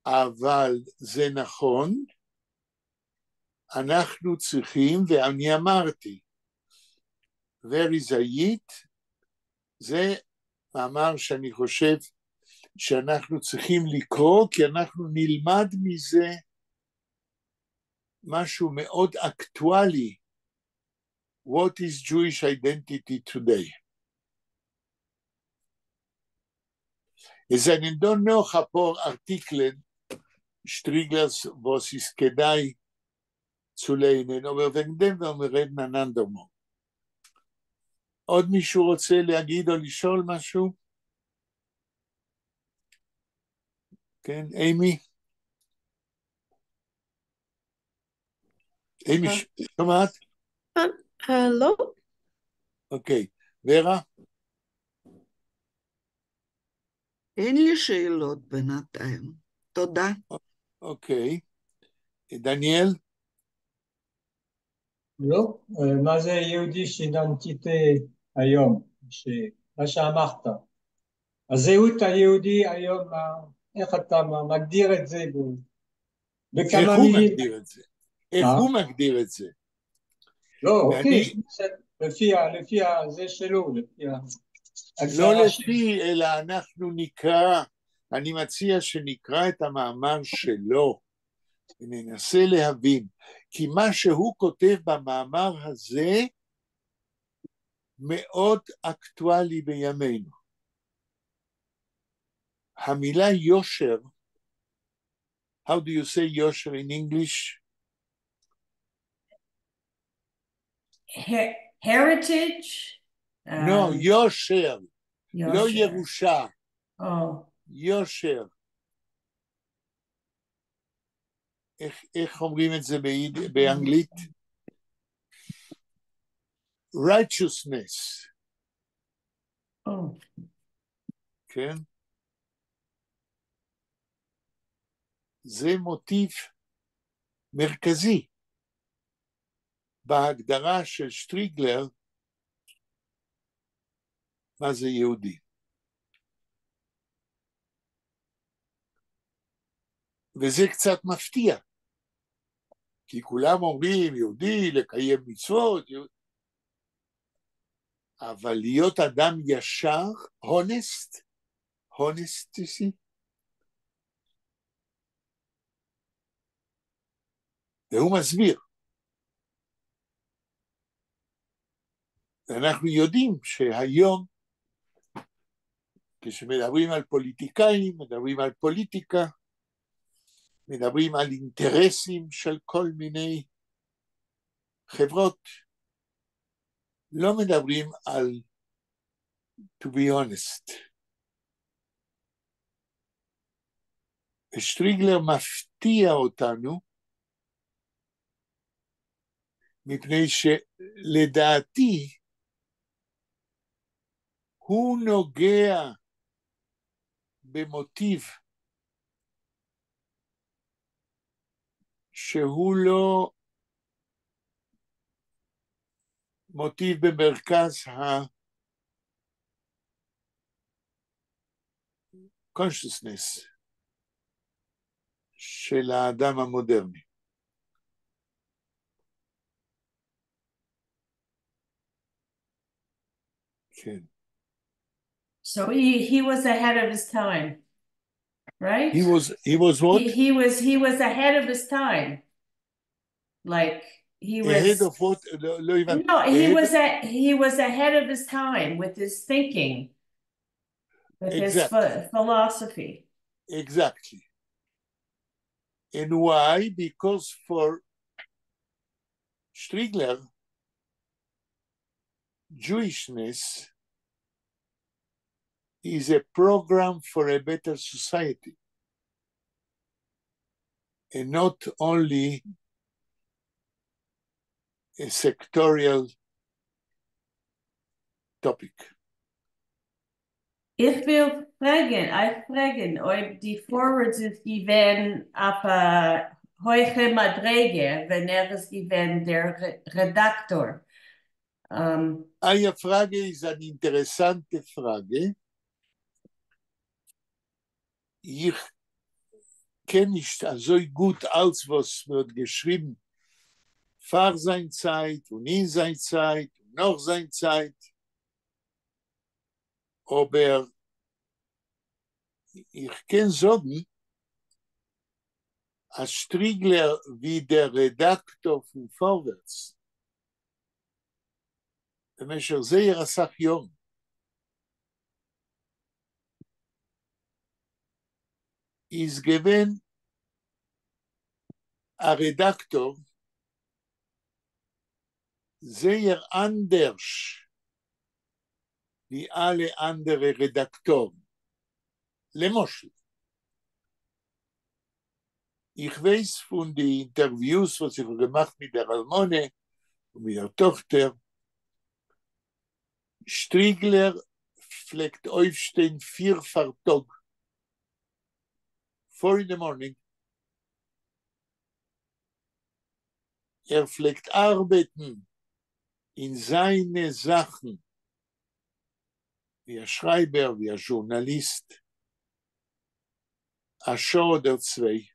אבל זה נכון, אנחנו צריכים, ואני אמרתי, ווער איז אַ ייִד, זה מאמר שאני חושב שאנחנו צריכים לקרוא, כי אנחנו נלמד מזה משהו מאוד אקטואלי. What is Jewish identity today? עס זענען דאָ נאָך אַ פּאָר אַרטיקלען שטריגלערס, וואָס איז כּדאַי צו לייענען, אָבער וועגן דעם וועלן מיר רעדן אַן אַנדער מאָל. עוד מישהו רוצה להגיד או לשאול משהו? כן, אימי? אימי, שומעת? לא. אוקיי, ורה? אין לי שאלות בינתיים. תודה. אוקיי. דניאל? לא, מה זה יהודי אידנטיטה היום, מה שאמרת? הזהות היהודי היום, איך אתה מגדיר את זה בכמה איך הוא מילים? מגדיר את זה? איך הוא מגדיר את זה? לא, ואני- אוקיי, לפי זה שלו, לפי לא ההגדרה שלו. לפי, אלא אנחנו נקרא, אני מציע שנקרא את המאמר שלו, וננסה להבין, כי מה שהוא כותב במאמר הזה, מאוד אקטואלי בימינו. המילה יושר, how do you say יושר in English? Heritage? No, יושר, לא יושר. ירושה, Oh. יושר. איך אומרים את זה באנגלית? Righteousness. Oh. כן? זה מוטיב מרכזי בהגדרה של שטריגלר מה זה יהודי. וזה קצת מפתיע, כי כולם אומרים יהודי לקיים מצוות, אבל להיות אדם ישר, honest, honest, you see? והוא מסביר. ואנחנו יודעים שהיום, כשמדברים על פוליטיקאים, מדברים על פוליטיקה, מדברים על אינטרסים של כל מיני חברות, לא מדברים על to be honest. ושטריגלר מפתיע אותנו, מפני שלדעתי הוא נוגע במוטיב שהוא לא מוטיב במרכז ה- consciousness של האדם המודרני. כן. So he was ahead of his time, right? He was what? He was ahead of his time. Like he was ahead of what? לא, לא הבנתי. No, Ahead he was ahead of his time with his thinking, with his Exactly. philosophy. Exactly. And why? Because for Strigler, Jewishness is a program for a better society, and not only a sectorial topic. איך וויל פֿרעגן, איך פֿרעגן, אויב די פֿאָרווערטס איז געווען אויף אַ הויכע מדרגה, ווען ער איז געווען דער רעדאַקטאָר. אײַער פֿראַגע איז אַן אינטערעסאַנטע פֿראַגע. איך קען נישט אַזוי גוט אַלץ, וואָס מ'האָט געשריבן פֿאַר זײַן צײַט און אין זײַן צײַט און נאָך זײַן צײַט. אָבער איך קען זאָגן, אַז שטריגלער ווי דער רעדאַקטאָר פֿון פֿאָרווערטס במשך זייער אַ סך יאָרן איז געווען אַ רעדאַקטאָר זייער אַנדערש ווי אַלע אַנדערע רעדאַקטאָרן. למשל, איך ווייס פֿון די אינטערוויוס, וואָס איך האָב געמאַכט מיט דער אַלמנה און מיט דער טאָכטער. שטריגלער פֿלעגט אויפֿשטיין 4 פֿאַרטאָג. 4 in the morning. ער פֿלעגט אַרבעטן אין זײַנע זאַכן, ווי אַ שרײַבער, ווי אַ זשורנאַליסט, אַ שעה אָדער 2.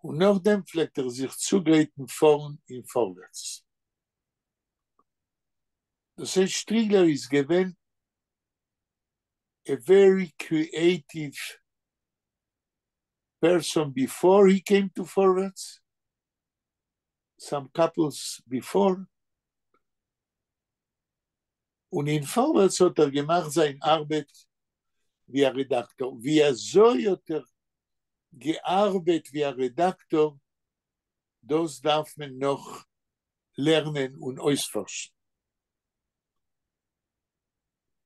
און נאָך דעם פֿלעגט ער זיך צוגרייטן פֿאָרן אין פֿאָרווערטס. דאָס הייסט, שטריגלער איז געווען a very creative person before he came to Forwarts, some couples before. און אין פֿאָרווערטס האָט ער געמאַכט זײַן אַרבעט ווי אַ רעדאַקטאָר. ווי אַזוי האָט ער געאַרבעט ווי אַ רעדאַקטאָר, דאָס דאַרף מען נאָך לערנען און אויספֿאָרשן.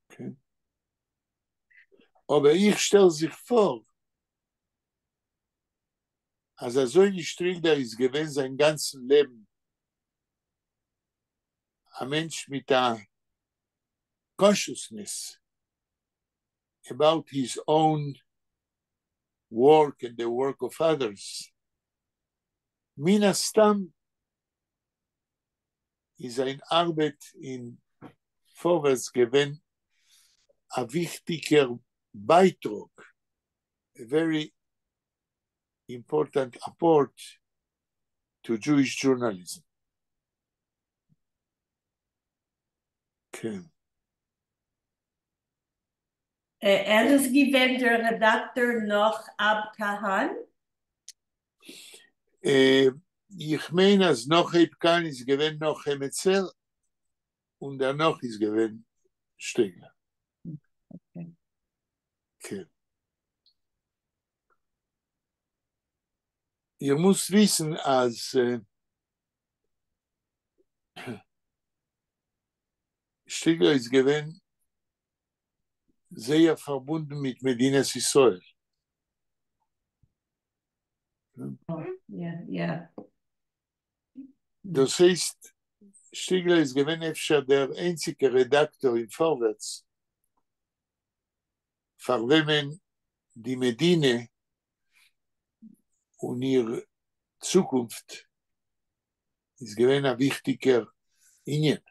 Okay. אָבער איך שטעל זיך פֿאָר, אַז אַזוי ווי שטריגלער איז געווען זײַן גאַנצן לעבן אַ מענטש מיט אַ consciousness about his own work and the work of others. מן הסתם איז זײַן אַרבעט אין פֿאָרווערטס געווען אַ וויכטיקער בײַטראָג, a very important apport to Jewish journalism. כן. ער איז געווען דער רעדאַקטאָר נאָך אב קאַהאַן? איך מיין, אַז נאָך אב קאַהאַן איז געווען נאָך עמעצער און דערנאָך איז געווען שטריגלער. Okay. כן. איר מוזט וויסן, אַז שטריגלער איז געווען זייער פֿאַרבונדן מיט מדינת ישראל. Oh, yeah, yeah. דאָס הייסט, שטריגלער איז געווען אפשר דער איינציקער רעדאַקטאָר אין פֿאָרווערטס, פֿאַר וועמען די מדינה און איר צוקונפֿט איז געווען אַ וויכטיקער ענין.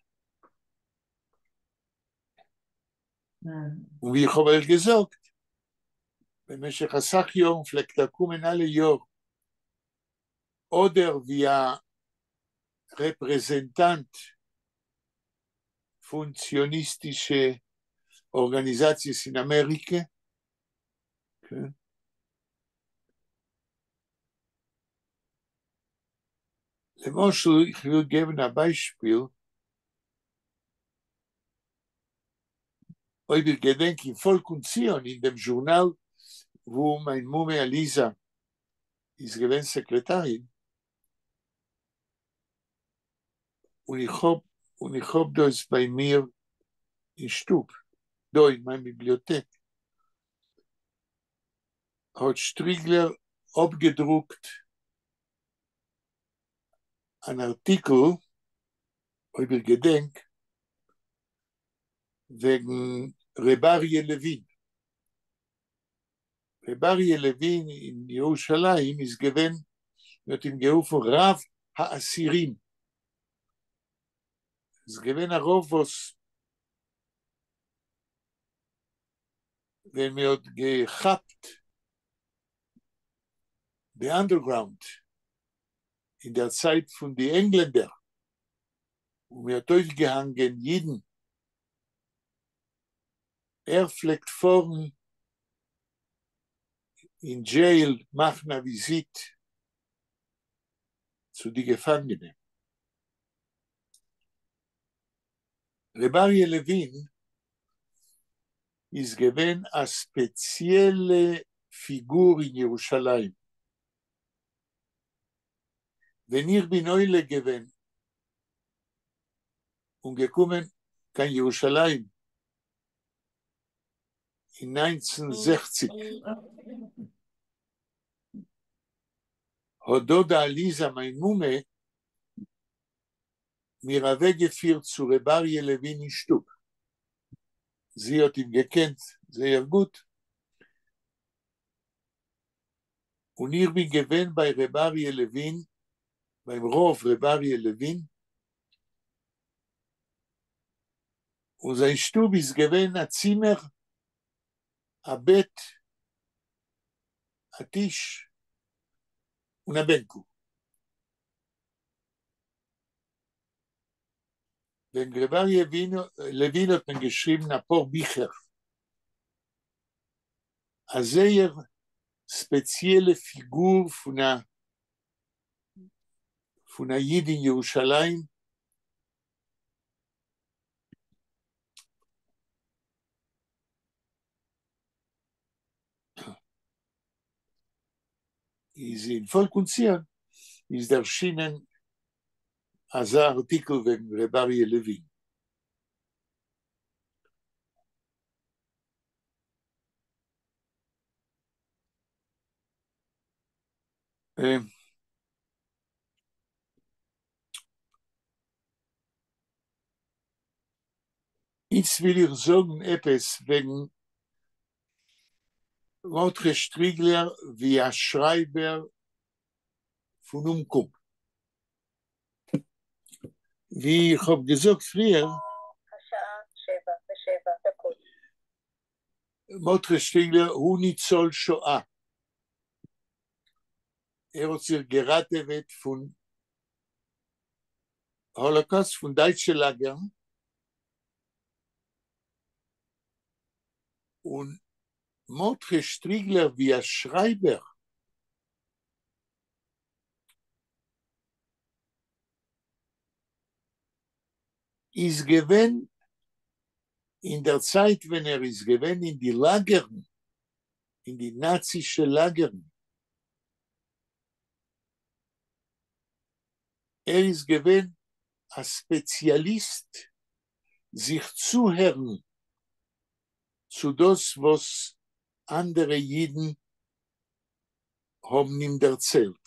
און ווי איך האָב אײַך געזאָגט, במשך אַ סך יאָרן פֿלעגט ער קומען אַלע יאָר אָדער ווי אַ רעפּרעזענטאַנט פֿון ציוניסטישע אָרגאַניזאַציעס אין אַמעריקע. כן. למשל, איך וויל געבן אַ בײַשפּיל. אויב איר געדענקט, אין פֿאָלק און ציון, אין דעם זשורנאַל, וווּ מײַן מומע עליזה איז געווען סעקרעטאַרין, און איך האָב דאָס בײַ מיר אין שטוב, דאָ אין מײַן ביבליאָטעק, האָט שטריגלער אָפּגעדרוקט אַן אַרטיקל, אויב איר געדענקט, וועגן רב אריה לעווין. רב אריה לעווין אין ירושלים איז געווען, מען האָט אים גערופֿן רב האסירים. איז געווען אַ רב, וואָס ווען מען האָט געכאַפּט די underground אין דער צײַט פֿון די ענגלענדער און מען האָט אויפֿגעהאַנגען ייִדן, ער פֿלעגט פֿאָרן אין jail מאַכן אַ וויזיט צו די געפֿאַנגענע. רב אריה לעווין איז געווען אַ ספּעציעלע פֿיגור אין ירושלים. ווען איך בין עולה געווען און געקומען קיין ירושלים. אין 1960 האָט דאָדע עליזה, מײַן מומע, מיר אַוועקגעפֿירט צו רב אריה לעווין אין שטוב. זי האָט אים געקענט זייער גוט. און איך בין געווען בײַ רב אריה לעווין, בײַם רבֿ רב אריה לעווין, און זײַן שטוב איז געווען אַ צימער, אַ בעט, אַ טיש און אַ בענקל. וועגן רב אריה לעווין האָט מען געשריבן אַ פּאָר ביכער. אַ זייער ספּעציעלע פֿיגור פֿון אַ ייִד אין ירושלים. איז אין פֿאָלק און ציון איז דערשינען אַזאַ אַרטיקל וועגן רב אריה לעווין. איצט וויל איך זאָגן עפּעס וועגן מרדכי שטריגלער ווי אַ שרײַבער פֿון אומקום. ווי איך האָב געזאָגט פֿריִער, מרדכי שטריגלער הוא ניצול שואה. ער האָט זיך געראַטעוועט פֿון האָלאָקאָסט, פֿון דײַטשע לאַגערן, און מרדכי שטריגלער ווי אַ שרײַבער איז געווען אין דער צײַט ווען ער איז געווען אין די לאַגערן, אין די נאַצישע לאַגערן. ער איז געווען אַ ספּעציאַליסט זיך צוהערן צו דאָס וואָס אַנדערע ייִדן האָבן אים דערציילט.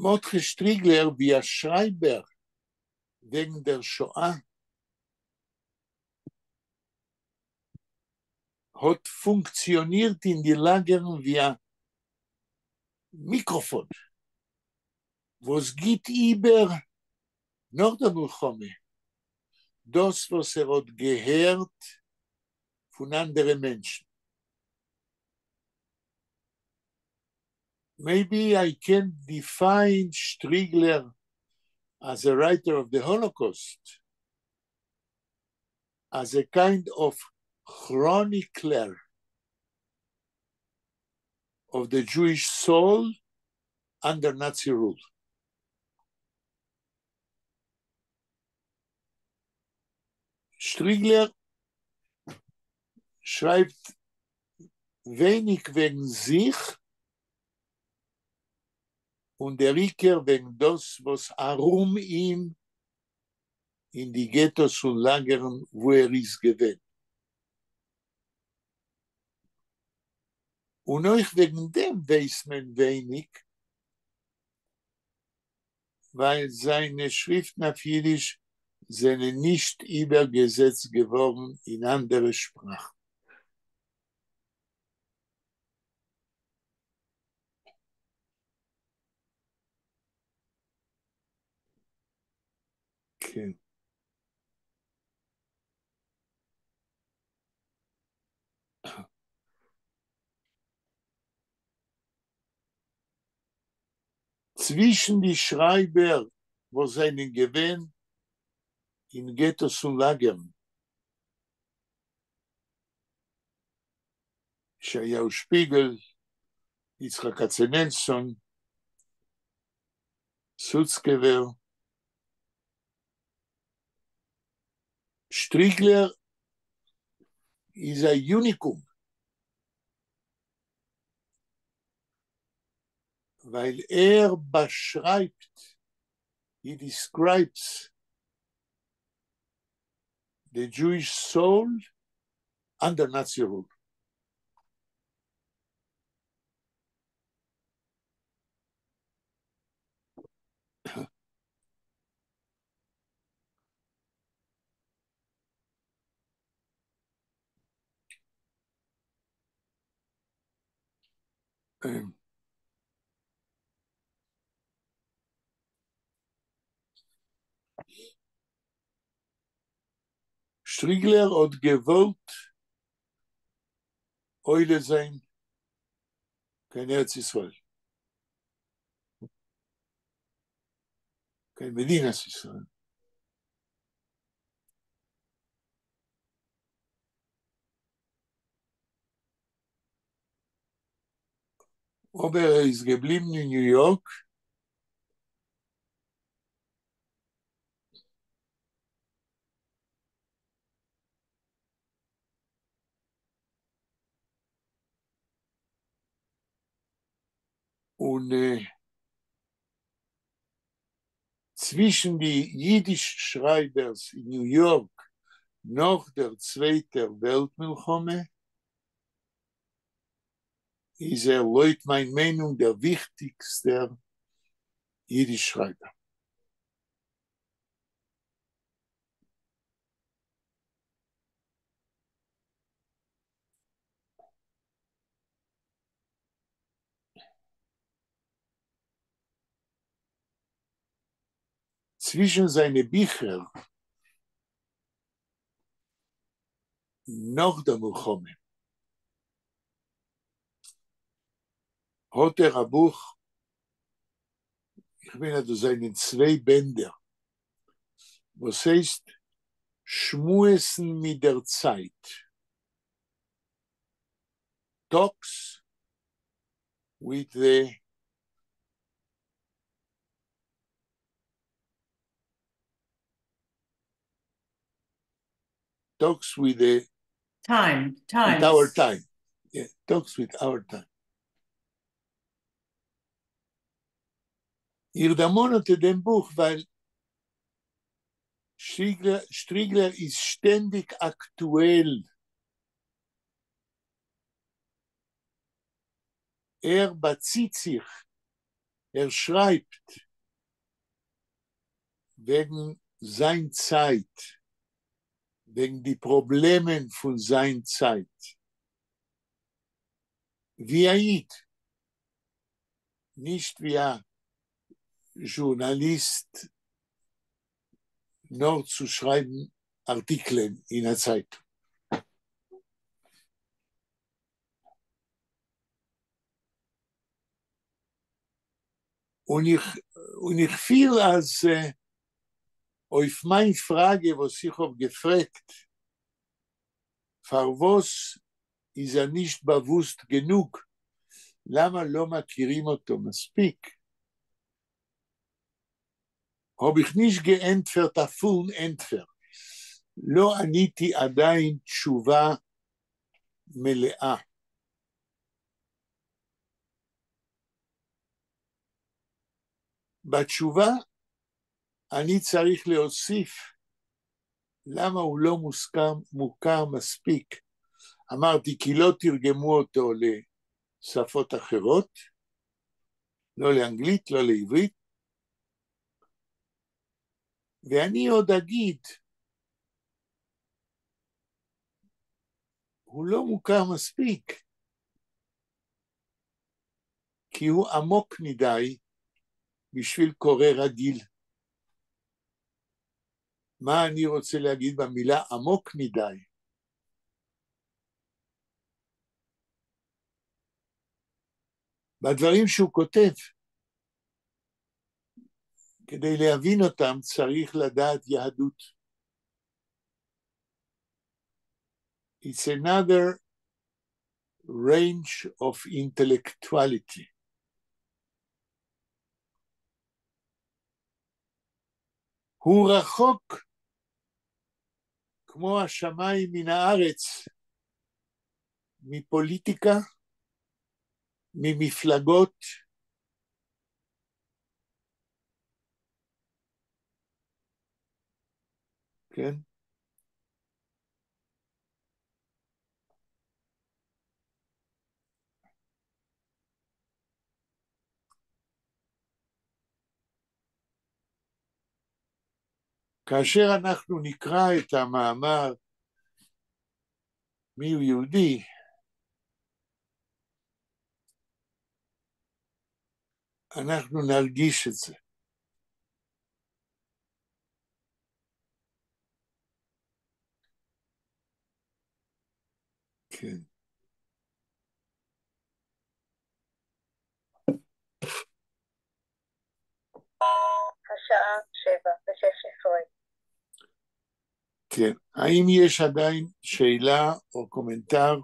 מרדכי שטריגלער ווי אַ שרײַבער וועגן דער שואה האָט פֿונקציאָנירט אין די לאַגערן ווי אַ מיקראָפֿאָן וואָס גיט איבער נאָך דער מלחמה דאָס וואָס ער האָט געהערט פֿון אַנדערע מענטשן. Maybe I can define Strigler as a writer of the Holocaust as a kind of chronicler of the Jewish soul under Nazi rule. שטריגלער שרײַבט ווייניק וועגן זיך און דער עיקר וועגן דאָס, וואָס אַרום אים אין די געטאָס און לאַגערן, וווּ ער איז געווען. און אויך וועגן דעם ווייסט מען ווייניק, ווײַל זײַנע שריפֿטן אויף ייִדיש זענען נישט איבערגעזעצט געוואָרן אין אַנדערע שפּראַכן. כן. צווישן די שרײַבער, וואָס זענען געווען אין געטאָס און לאַגערן, ישעיהו שפּיגל, יצחק קצנלסון, סוצקעווער, שטריגלער איז אַ אוניקום, ווײַל ער באַשרײַבט, he describes. the Jewish soul under Nazi rule. שטריגלער האָט געוואָלט עולה זײַן קיין ארץ ישראל. קיין מדינת ישראל. אָבער ער איז געבליבן אין ניו יאָרק. און צווישן די ייִדיש שרײַבערס אין ניו יאָרק נאָך דער צווייטער וועלט מלחמה איז ער לויט מײַן מיינונג דער וויכטיקסטער ייִדיש שרײַבער. צווישן זײַנע ביכער נאָך דער מלחמה האָט ער אַ בוך, איך מיין אַז דאָס זײַנען צוויי בענדער, וואָס הייסט שמועסן מיט דער צײַט. Talks with the talks with the Time, times. With our time. Yeah, talks with our time. איך דערמאָן אונטער דעם בוך, ווײַל שטריגלער איז שטענדיק אַקטועל. ער באַציט זיך, ער שרײַבט וועגן זײַן צײַט, וועגן די פּראָבלעמען פֿון זײַן צײַט. ווי אַ ייִד, נישט ווי אַ זשורנאַליסט, נאָר צו שרײַבן אַרטיקלען אין אַ צײַטונג. און איך פֿיל, אַז אויף מײַן פֿראַגע, וואָס איך האָב געפֿרעגט, פֿאַר וואָס איז ער נישט באַוווּסט גענוג? למה לא מכירים אותו מספיק? האָב איך נישט געענטפֿערט אַ פֿולן ענטפֿער. לא עניתי עדיין תשובה מלאה. בתשובה אני צריך להוסיף למה הוא לא מוזכר, מוכר מספיק. אמרתי כי לא תרגמו אותו לשפות אחרות, לא לאנגלית, לא לעברית, ואני עוד אגיד, הוא לא מוכר מספיק, כי הוא עמוק מדי בשביל קורא רגיל. מה אני רוצה להגיד במילה עמוק מדי? בדברים שהוא כותב, כדי להבין אותם צריך לדעת יהדות. It's another range of intellectuality. הוא רחוק כמו השמיים מן הארץ מפוליטיקה, ממפלגות, כן? כאשר אנחנו נקרא את המאמר מי הוא יהודי, אנחנו נרגיש את זה. כן. השעה 7:16. כן, האם יש עדיין שאלה או קומנטר?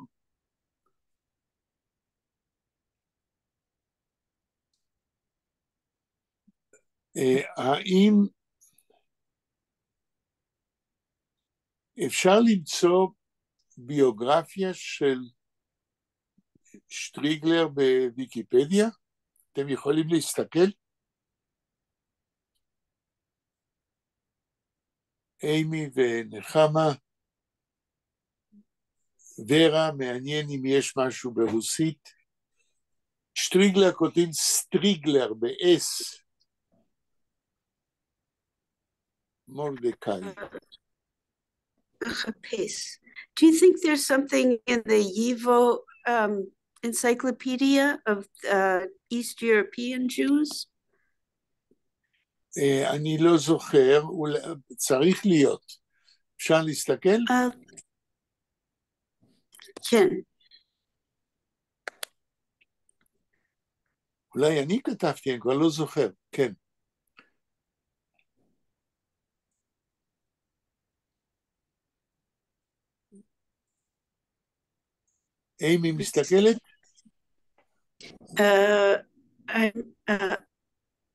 האם אפשר למצוא ביוגרפיה של שטריגלר בוויקיפדיה? אתם יכולים להסתכל? אימי ונחמה, ורה, מעניין אם יש משהו ברוסית. שטריגלר כותבים סטריגלר ב-S. מרדכי. אחפש. Do you think there's something in the YIVO encyclopedia of East European Jews? אני לא זוכר, צריך להיות. אפשר להסתכל? כן. אולי אני כתבתי, אני כבר לא זוכר, כן. אימי מסתכלת?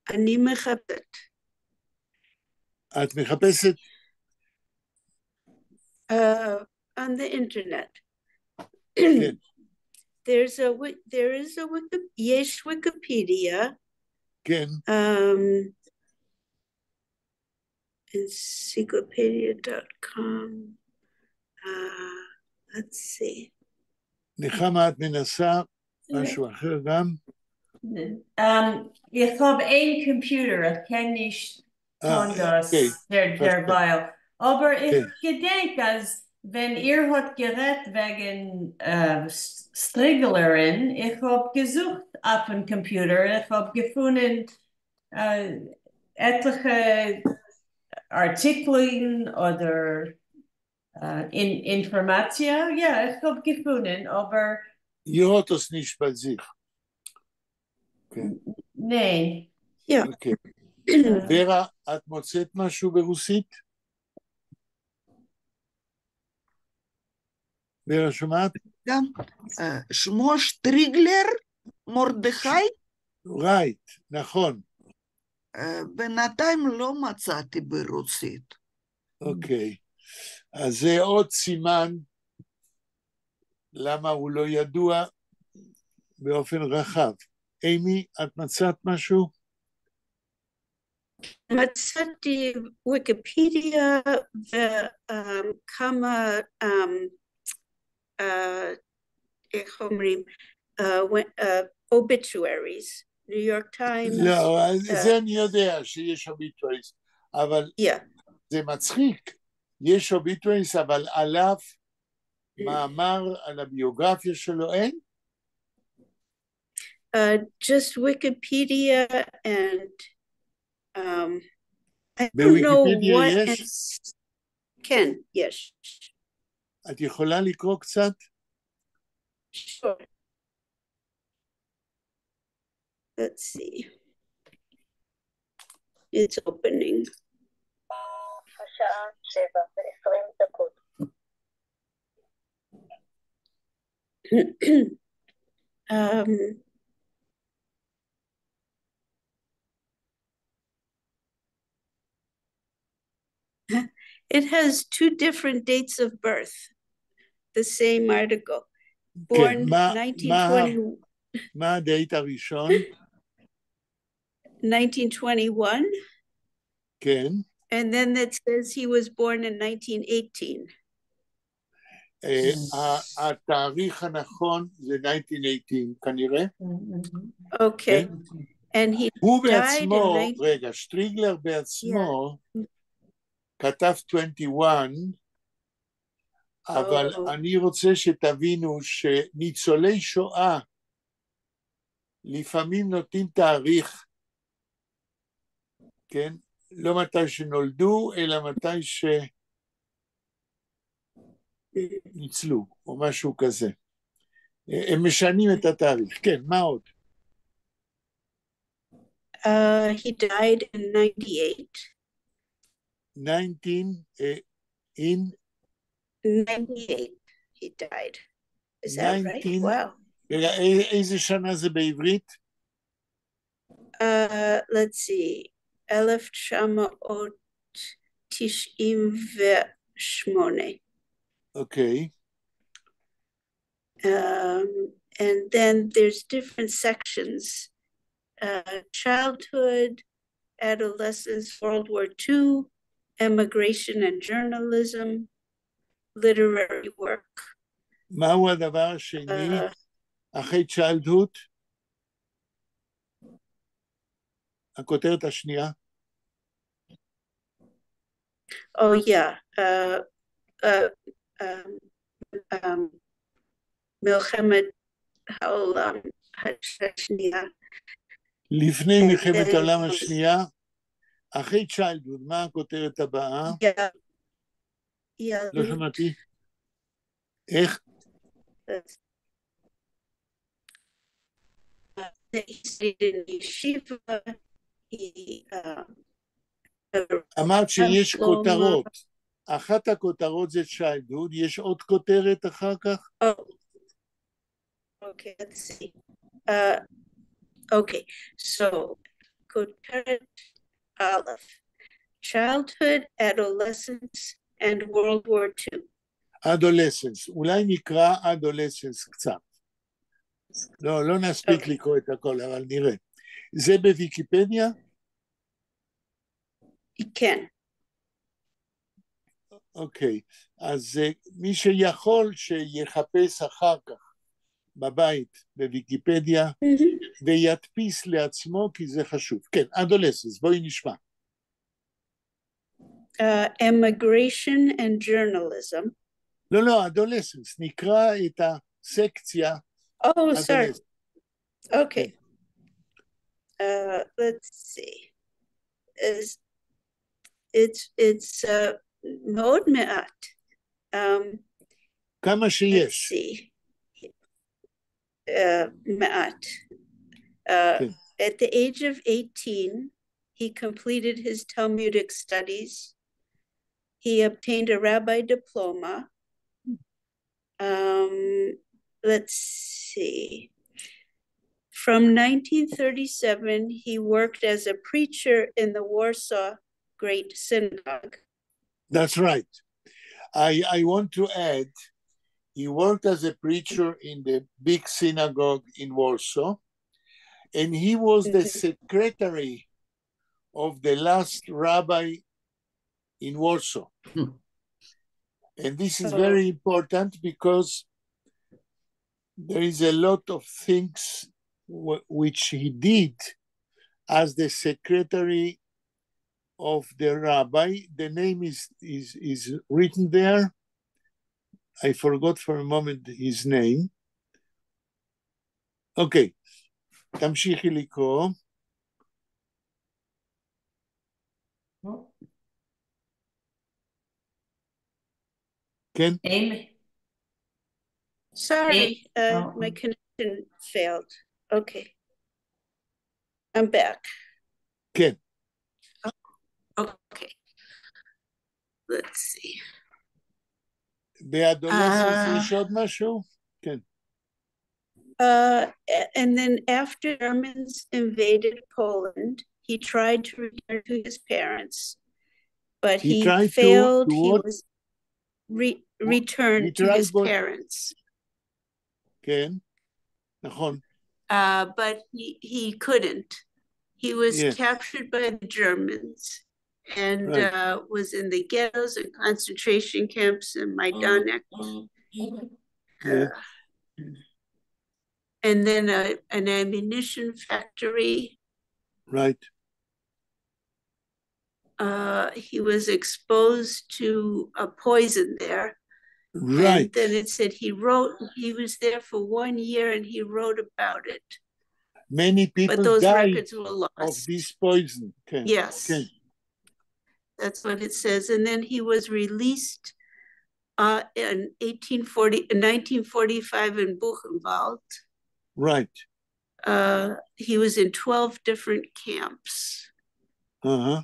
אני מחפשת. את מחפשת? On the internet. כן. There is a Wiki, יש Wikipedia. כן. Encyclopedia.com. Let's see. נחמה, את מנסה משהו אחר גם? איך האָב אַ קאָמפּיוטער, איך קען נישט טאָן דאָס דערווײַל. אָבער איך געדענק, אַז ווען איר האָט גערעדט וועגן סטריגלערין, איך האָב געזוכט אויפֿן קאָמפּיוטער, איך האָב געפֿונען עטלעכע אַרטיקלען אָדער אינפֿאָרמאַציע. יאָ, איך האָב געפֿונען, אָבער איר האָט עס נישט בײַ זיך. כן. ניין. יאָ. אוקיי. ורה, את מוצאת משהו ברוסית? ורה, שומעת? גם שמו שטריגלר מרדכי? Right, נכון. בינתיים לא מצאתי ברוסית. אוקיי. אז זה עוד סימן למה הוא לא ידוע באופן רחב. אימי, את מצאת משהו? מצאתי ויקיפדיה וכמה, איך אומרים, obituaries, ניו יורק טיימס. לא, זה אני יודע שיש obituaries, אבל זה מצחיק. יש obituaries, אבל עליו מאמר על הביוגרפיה שלו אין? Just Wikipedia and I don't know what. יש? כן, יש. את יכולה לקרוא קצת? Sure. Let's see. It's opening. השעה 7:20. It has two different dates of birth, the same article. Born 1920. מה הדייט הראשון? 1921. כן. And then it says he was born in 1918. התאריך הנכון זה 1918 כנראה. Okay. And he הוא בעצמו, רגע, שטריגלר בעצמו כתב 21, אבל אני רוצה שתבינו שניצולי שואה לפעמים נותנים תאריך, כן? לא מתי שנולדו, אלא מתי שניצלו, או משהו כזה. הם משנים את התאריך. כן, מה עוד? He died in 98. 19, in? 98, he died. Is that right? 19, Wow. רגע, איזה שנה זה בעברית? Let's see, 1998. אוקיי. And then there's different sections. Childhood, adolescence, World War II, emigration and journalism, literary work. מהו הדבר השני אחרי childhood? הכותרת השנייה? Oh, yeah. מלחמת העולם השנייה. לפני מלחמת העולם השנייה, אחרי childhood, מה הכותרת הבאה? לא שמעתי. איך? אמרת שיש כותרות. אחת הכותרות זה childhood, יש עוד כותרת אחר כך? Okay, let's see. Okay, so כותרת א', childhood, adolescence, and World War II. Adolescence, אולי נקרא adolescence קצת. לא, לא נספיק לקרוא את הכל, אבל נראה. זה בוויקיפדיה? כן. אוקיי, אז מי שיכול שיחפש אחר כך בבית בוויקיפדיה וידפיס לעצמו כי זה חשוב. כן, adolescence, בואי נשמע. Emigration and journalism. לא, לא, adolescence, נקרא את הסקציה. Oh, sorry. Okay. Let's see. It's מאוד מעט. כמה שיש. Let's see. מעט. At the age of 18, he completed his Talmudic studies. He obtained a rabbi diploma. Let's see. From 1937, he worked as a preacher in the Warsaw Great Synagogue. That's right. I want to add, he worked as a preacher in the big synagogue in Warsaw, and he was the secretary of the last rabbi in Warsaw. And this is very important because there is a lot of things which he did as the secretary of the rabbi. The name is written there. I forgot for a moment his name. אוקיי, תמשיכי לקרוא. כן? Sorry, my connection failed. Okay. I'm back. כן. Okay. Let's see. ב adolescence יש עוד משהו? כן. And then after Germans invaded Poland, he tried to return to his parents, but he failed. He was returned to his parents. כן, נכון. But he couldn't. He was captured by the Germans and was in the ghettos and concentration camps in Majdanek. And then an ammunition factory. Right. He was exposed to a poison there. And then it said he wrote, he was there for one year and he wrote about it. Many people But those died records were of lost. this poison. כן, Yes. כן. That's what it says. And then he was released in 1840, 1945 in Buchenwald. He was in 12 different camps. And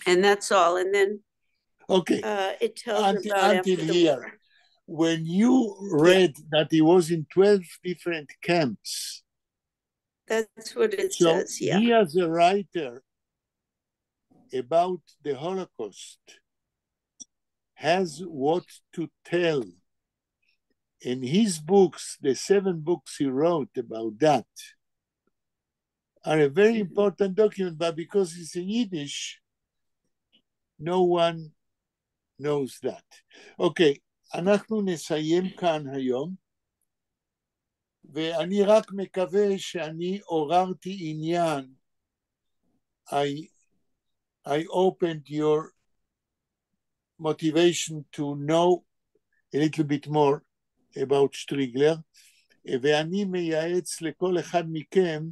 that's all. And then it tells about Until after the here. war. When you read that he was in 12 different camps, That's what it so says, yeah. he as a writer about the Holocaust has what to tell. In his books, the seven books he wrote about that, are a very important document, but because it's in Yiddish, no one knows that. אוקיי, אנחנו נסיים כאן היום, ואני רק מקווה שאני עוררתי עניין. I opened your motivation to know a little bit more about שטריגלר, ואני מייעץ לכל אחד מכם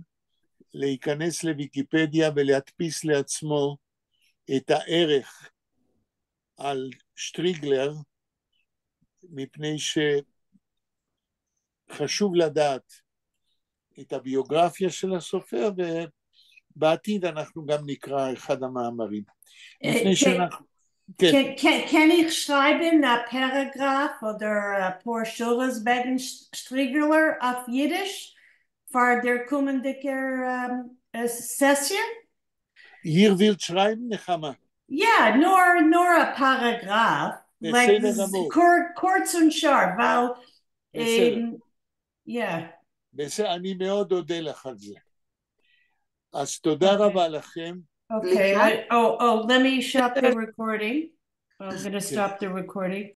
להיכנס לוויקיפדיה ולהדפיס לעצמו את הערך על שטריגלר, מפני שחשוב לדעת את הביוגרפיה של הסופר, ובעתיד אנחנו גם נקרא אחד המאמרים. לפני שאנחנו. כן. קען איך שרײַבן אַ פּאַראַגראַף אָדער אַ פּאָר שורות וועגן שטריגלער אויף ייִדיש פֿאַר דער קומענדיקער סעסיע? איר ווילט שרײַבן, נחמה? יאָ, נאָר אַ פּאַראַגראַף. בסדר גמור. קורץ און שאַרף, ווײַל בסדר. Yeah. בסדר, אני מאוד אודה לך על זה. אז תודה רבה לכם. Okay, oh, let me stop the recording. I'm going to stop the recording.